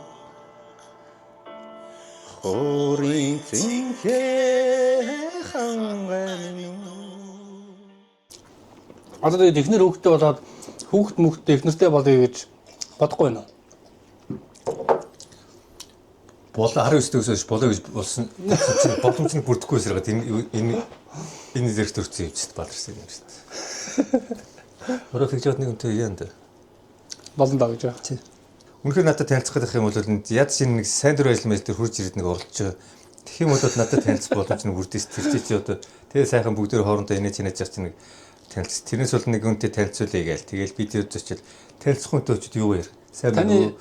Хорийн цэнхээ хангамин. Одоо тэгээд эхнэр хүүхдтэй болоод хүүхд мөхтэй эхнэртэй болъё гэж бодохгүй байна уу? Болоо 19 дэх өсөж болоо гэж болсон чинь боломж нь бүрдэхгүй сэргээд энэ энэ энэ зэрэг төрсөн юм чинь баларсан юм шүү дээ. Өөрөө тэгж яваад нэг үнтэй яа энэ. Болно даа гэж байна. Үнэхээр надад танилцах гэдэг юм бол яд шинэ нэг сайн дурын ажил мэл дээр хурж ирээд нэг оролцоо. Тэгэх юм бол надад танилцах боломж нь бүрдэж тэр чи одоо тэгээ сайхан бүгдээр хоорондоо инээж инээж явах чинь нэг танилцс. Тэрнээс бол нэг үнтэй танилцуулъя гээл. Тэгэл би тэр өчөчл танилцах хүнтэй очид юу яар. Сайн байна уу?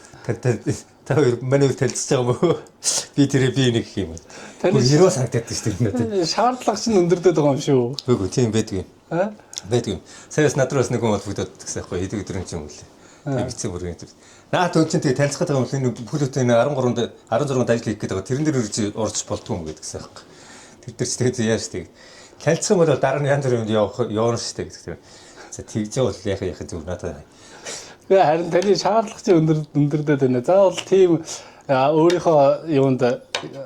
Та хоёр манай хоёр танилцж байгаа юм уу? Би тэрэ би нэг гэх юм. Таны Таны хэрвээ санагдаад шүү дээ надад. Шаардлага чинь өндөрдөд байгаа юм шүү. Үгүй тийм байдаг юм. Аа? Байдаг юм. Сая бас над руу бас нэг хүн холбогдоод гэсэн байхгүй хэдэг өдрөн чинь юм лээ. Тийм хэцүү бүрийн тэр. Наад өн чинь тэгээ танилцах гэдэг юм л энэ бүхэл бүтэн 13-нд 16-нд ажил хийх гэдэг байгаа. Тэрэн дээр үрж орж болдгоо юм гэдгсэн байхгүй. Тэр дээр ч тэгээд яаж тэг. Танилцах юм бол дараа нь янз бүрийн юмд явах явна шүү дээ гэдэг тийм. За тэгж явал яах яах зүг надад. Гэхдээ харин таны шаардлага чинь өндөрдөд байна. Заавал тийм өөрийнхөө юунд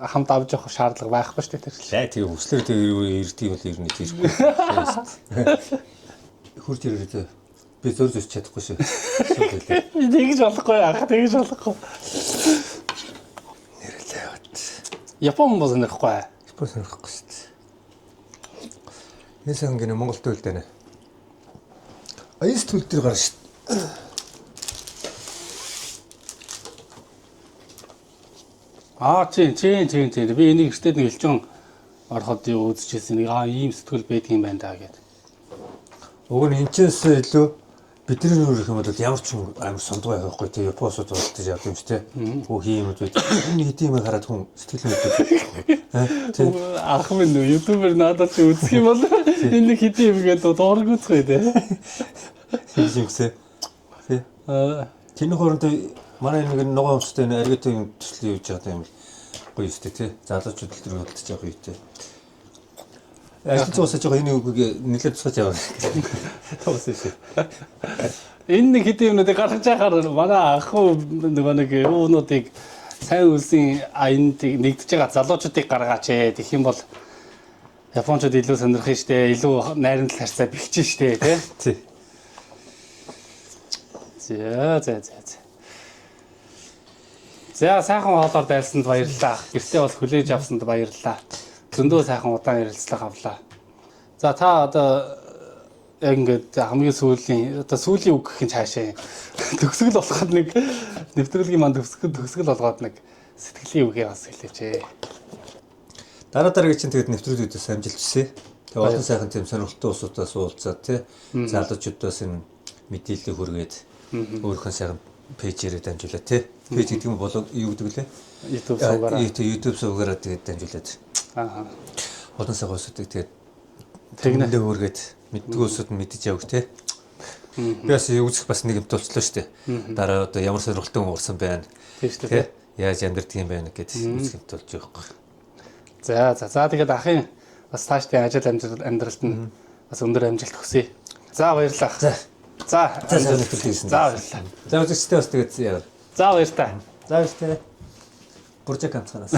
хамт авч явах шаардлага байхгүй шүү дээ тэр. Лай тэгээ хүслээр тэгээ ирдэг юм бол ирнэ тийшгүй. Хурж ирээ. Би зөр зөж чадахгүй шүү. Шүү дээ. Тэгж болохгүй ах тэгж болохгүй. Нэрлээ бат. Япон бол сонирхгүй. Япон сонирхгүй шүү дээ. Энэ сан гинэ Монгол төлд байна. Аяс төл дээр гарна шүү дээ. Аа тийм тийм тийм тийм. Би энийг эртээд нэг элчэн ороход юу үзчихсэн. Нэг аа ийм сэтгэл байдаг юм байна даа гэд. Уг нь энэчээс илүү бидний нүрэх юм бол ямар ч юм амар сондгой явахгүй тий Японосууд болтож явд юм чи тий. Хөө хий юм үү. Энэ хэдийн юм хараад хүн сэтгэл мэддэг. Тий. Ах минь нөө ютубер надад чи үзэх юм бол энэ нэг хэдийн юм гээд дуургүйцгүй тий. Хийж юмсэ. Тий. Аа Тэрний хооронд манай нэг ногоон өмстэй нэг аргитай юм төсөл явж байгаа юм л гоё өстэй тий. Залуучууд л тэр болдож явах үедээ. Ажил зуусаж байгаа энэ үгийг нэлээд тусгаж яваа. Тусгасан шээ. Энэ нэг хэдийн юмнуудыг гаргаж яхаар манай ах уу нөгөө нэг юунуудыг сайн үлсийн аянд нэгдэж байгаа залуучуудыг гаргаач ээ. Тэгэх юм бол Япончууд илүү сонирх нь штэ, илүү найрамдал харьцаа бэлчин штэ, тий? Тий. За за за за. За сайхан хоолоор дайлсанд баярлалаа. Гэртээ бол хүлээж авсанд баярлалаа. Зөндөө сайхан удаан ярилцлага авлаа. За та одоо Яг ингээд хамгийн сүүлийн одоо сүүлийн үг гэх юм цаашаа төгсгөл болгоход нэг нэвтрүүлгийн маань төгсгөл болгоод нэг сэтгэлийн үгээ бас хэлээч ээ. Дараа дараагийн чинь тэгээд нэвтрүүлгүүдээс амжилт хүсье. Тэгээ олон сайхан тийм сонирхолтой улсуудаас уулзаад тий залуучуудаас энэ мэдээлэл хүргээд өөрийнхөө сайхан пэйжээрээ дамжуулаад тий. Пэйж гэдэг юм болоо юу гэдэг лээ? YouTube сувгаараа. YouTube сувгаараа тэгээд дамжуулаад. Аа. Олон сайхан улсуудыг тэгээд Тэгнэ. түмэндээ хүргээд мэддэггүй улсууд нь мэдэж явах тий. Би бас үзэх бас нэг юм тулчлаа шүү дээ. Дараа одоо ямар сонирхолтой хүн урсан байна. Тийм шүү дээ. Тий. Яаж амьдрдаг юм байна гэд үзэх юм тулж явахгүй. За за за тэгээд ахын бас цаашдын ажил амьдралд нь бас өндөр амжилт хүсье. За баярлалаа. За. За За сайн нэвтрүүлэг хийсэн. За баярлалаа. За үзэгчтэй бас тэгээд яа. За баярлалаа. За баяртай. Буржак амцгаанаас.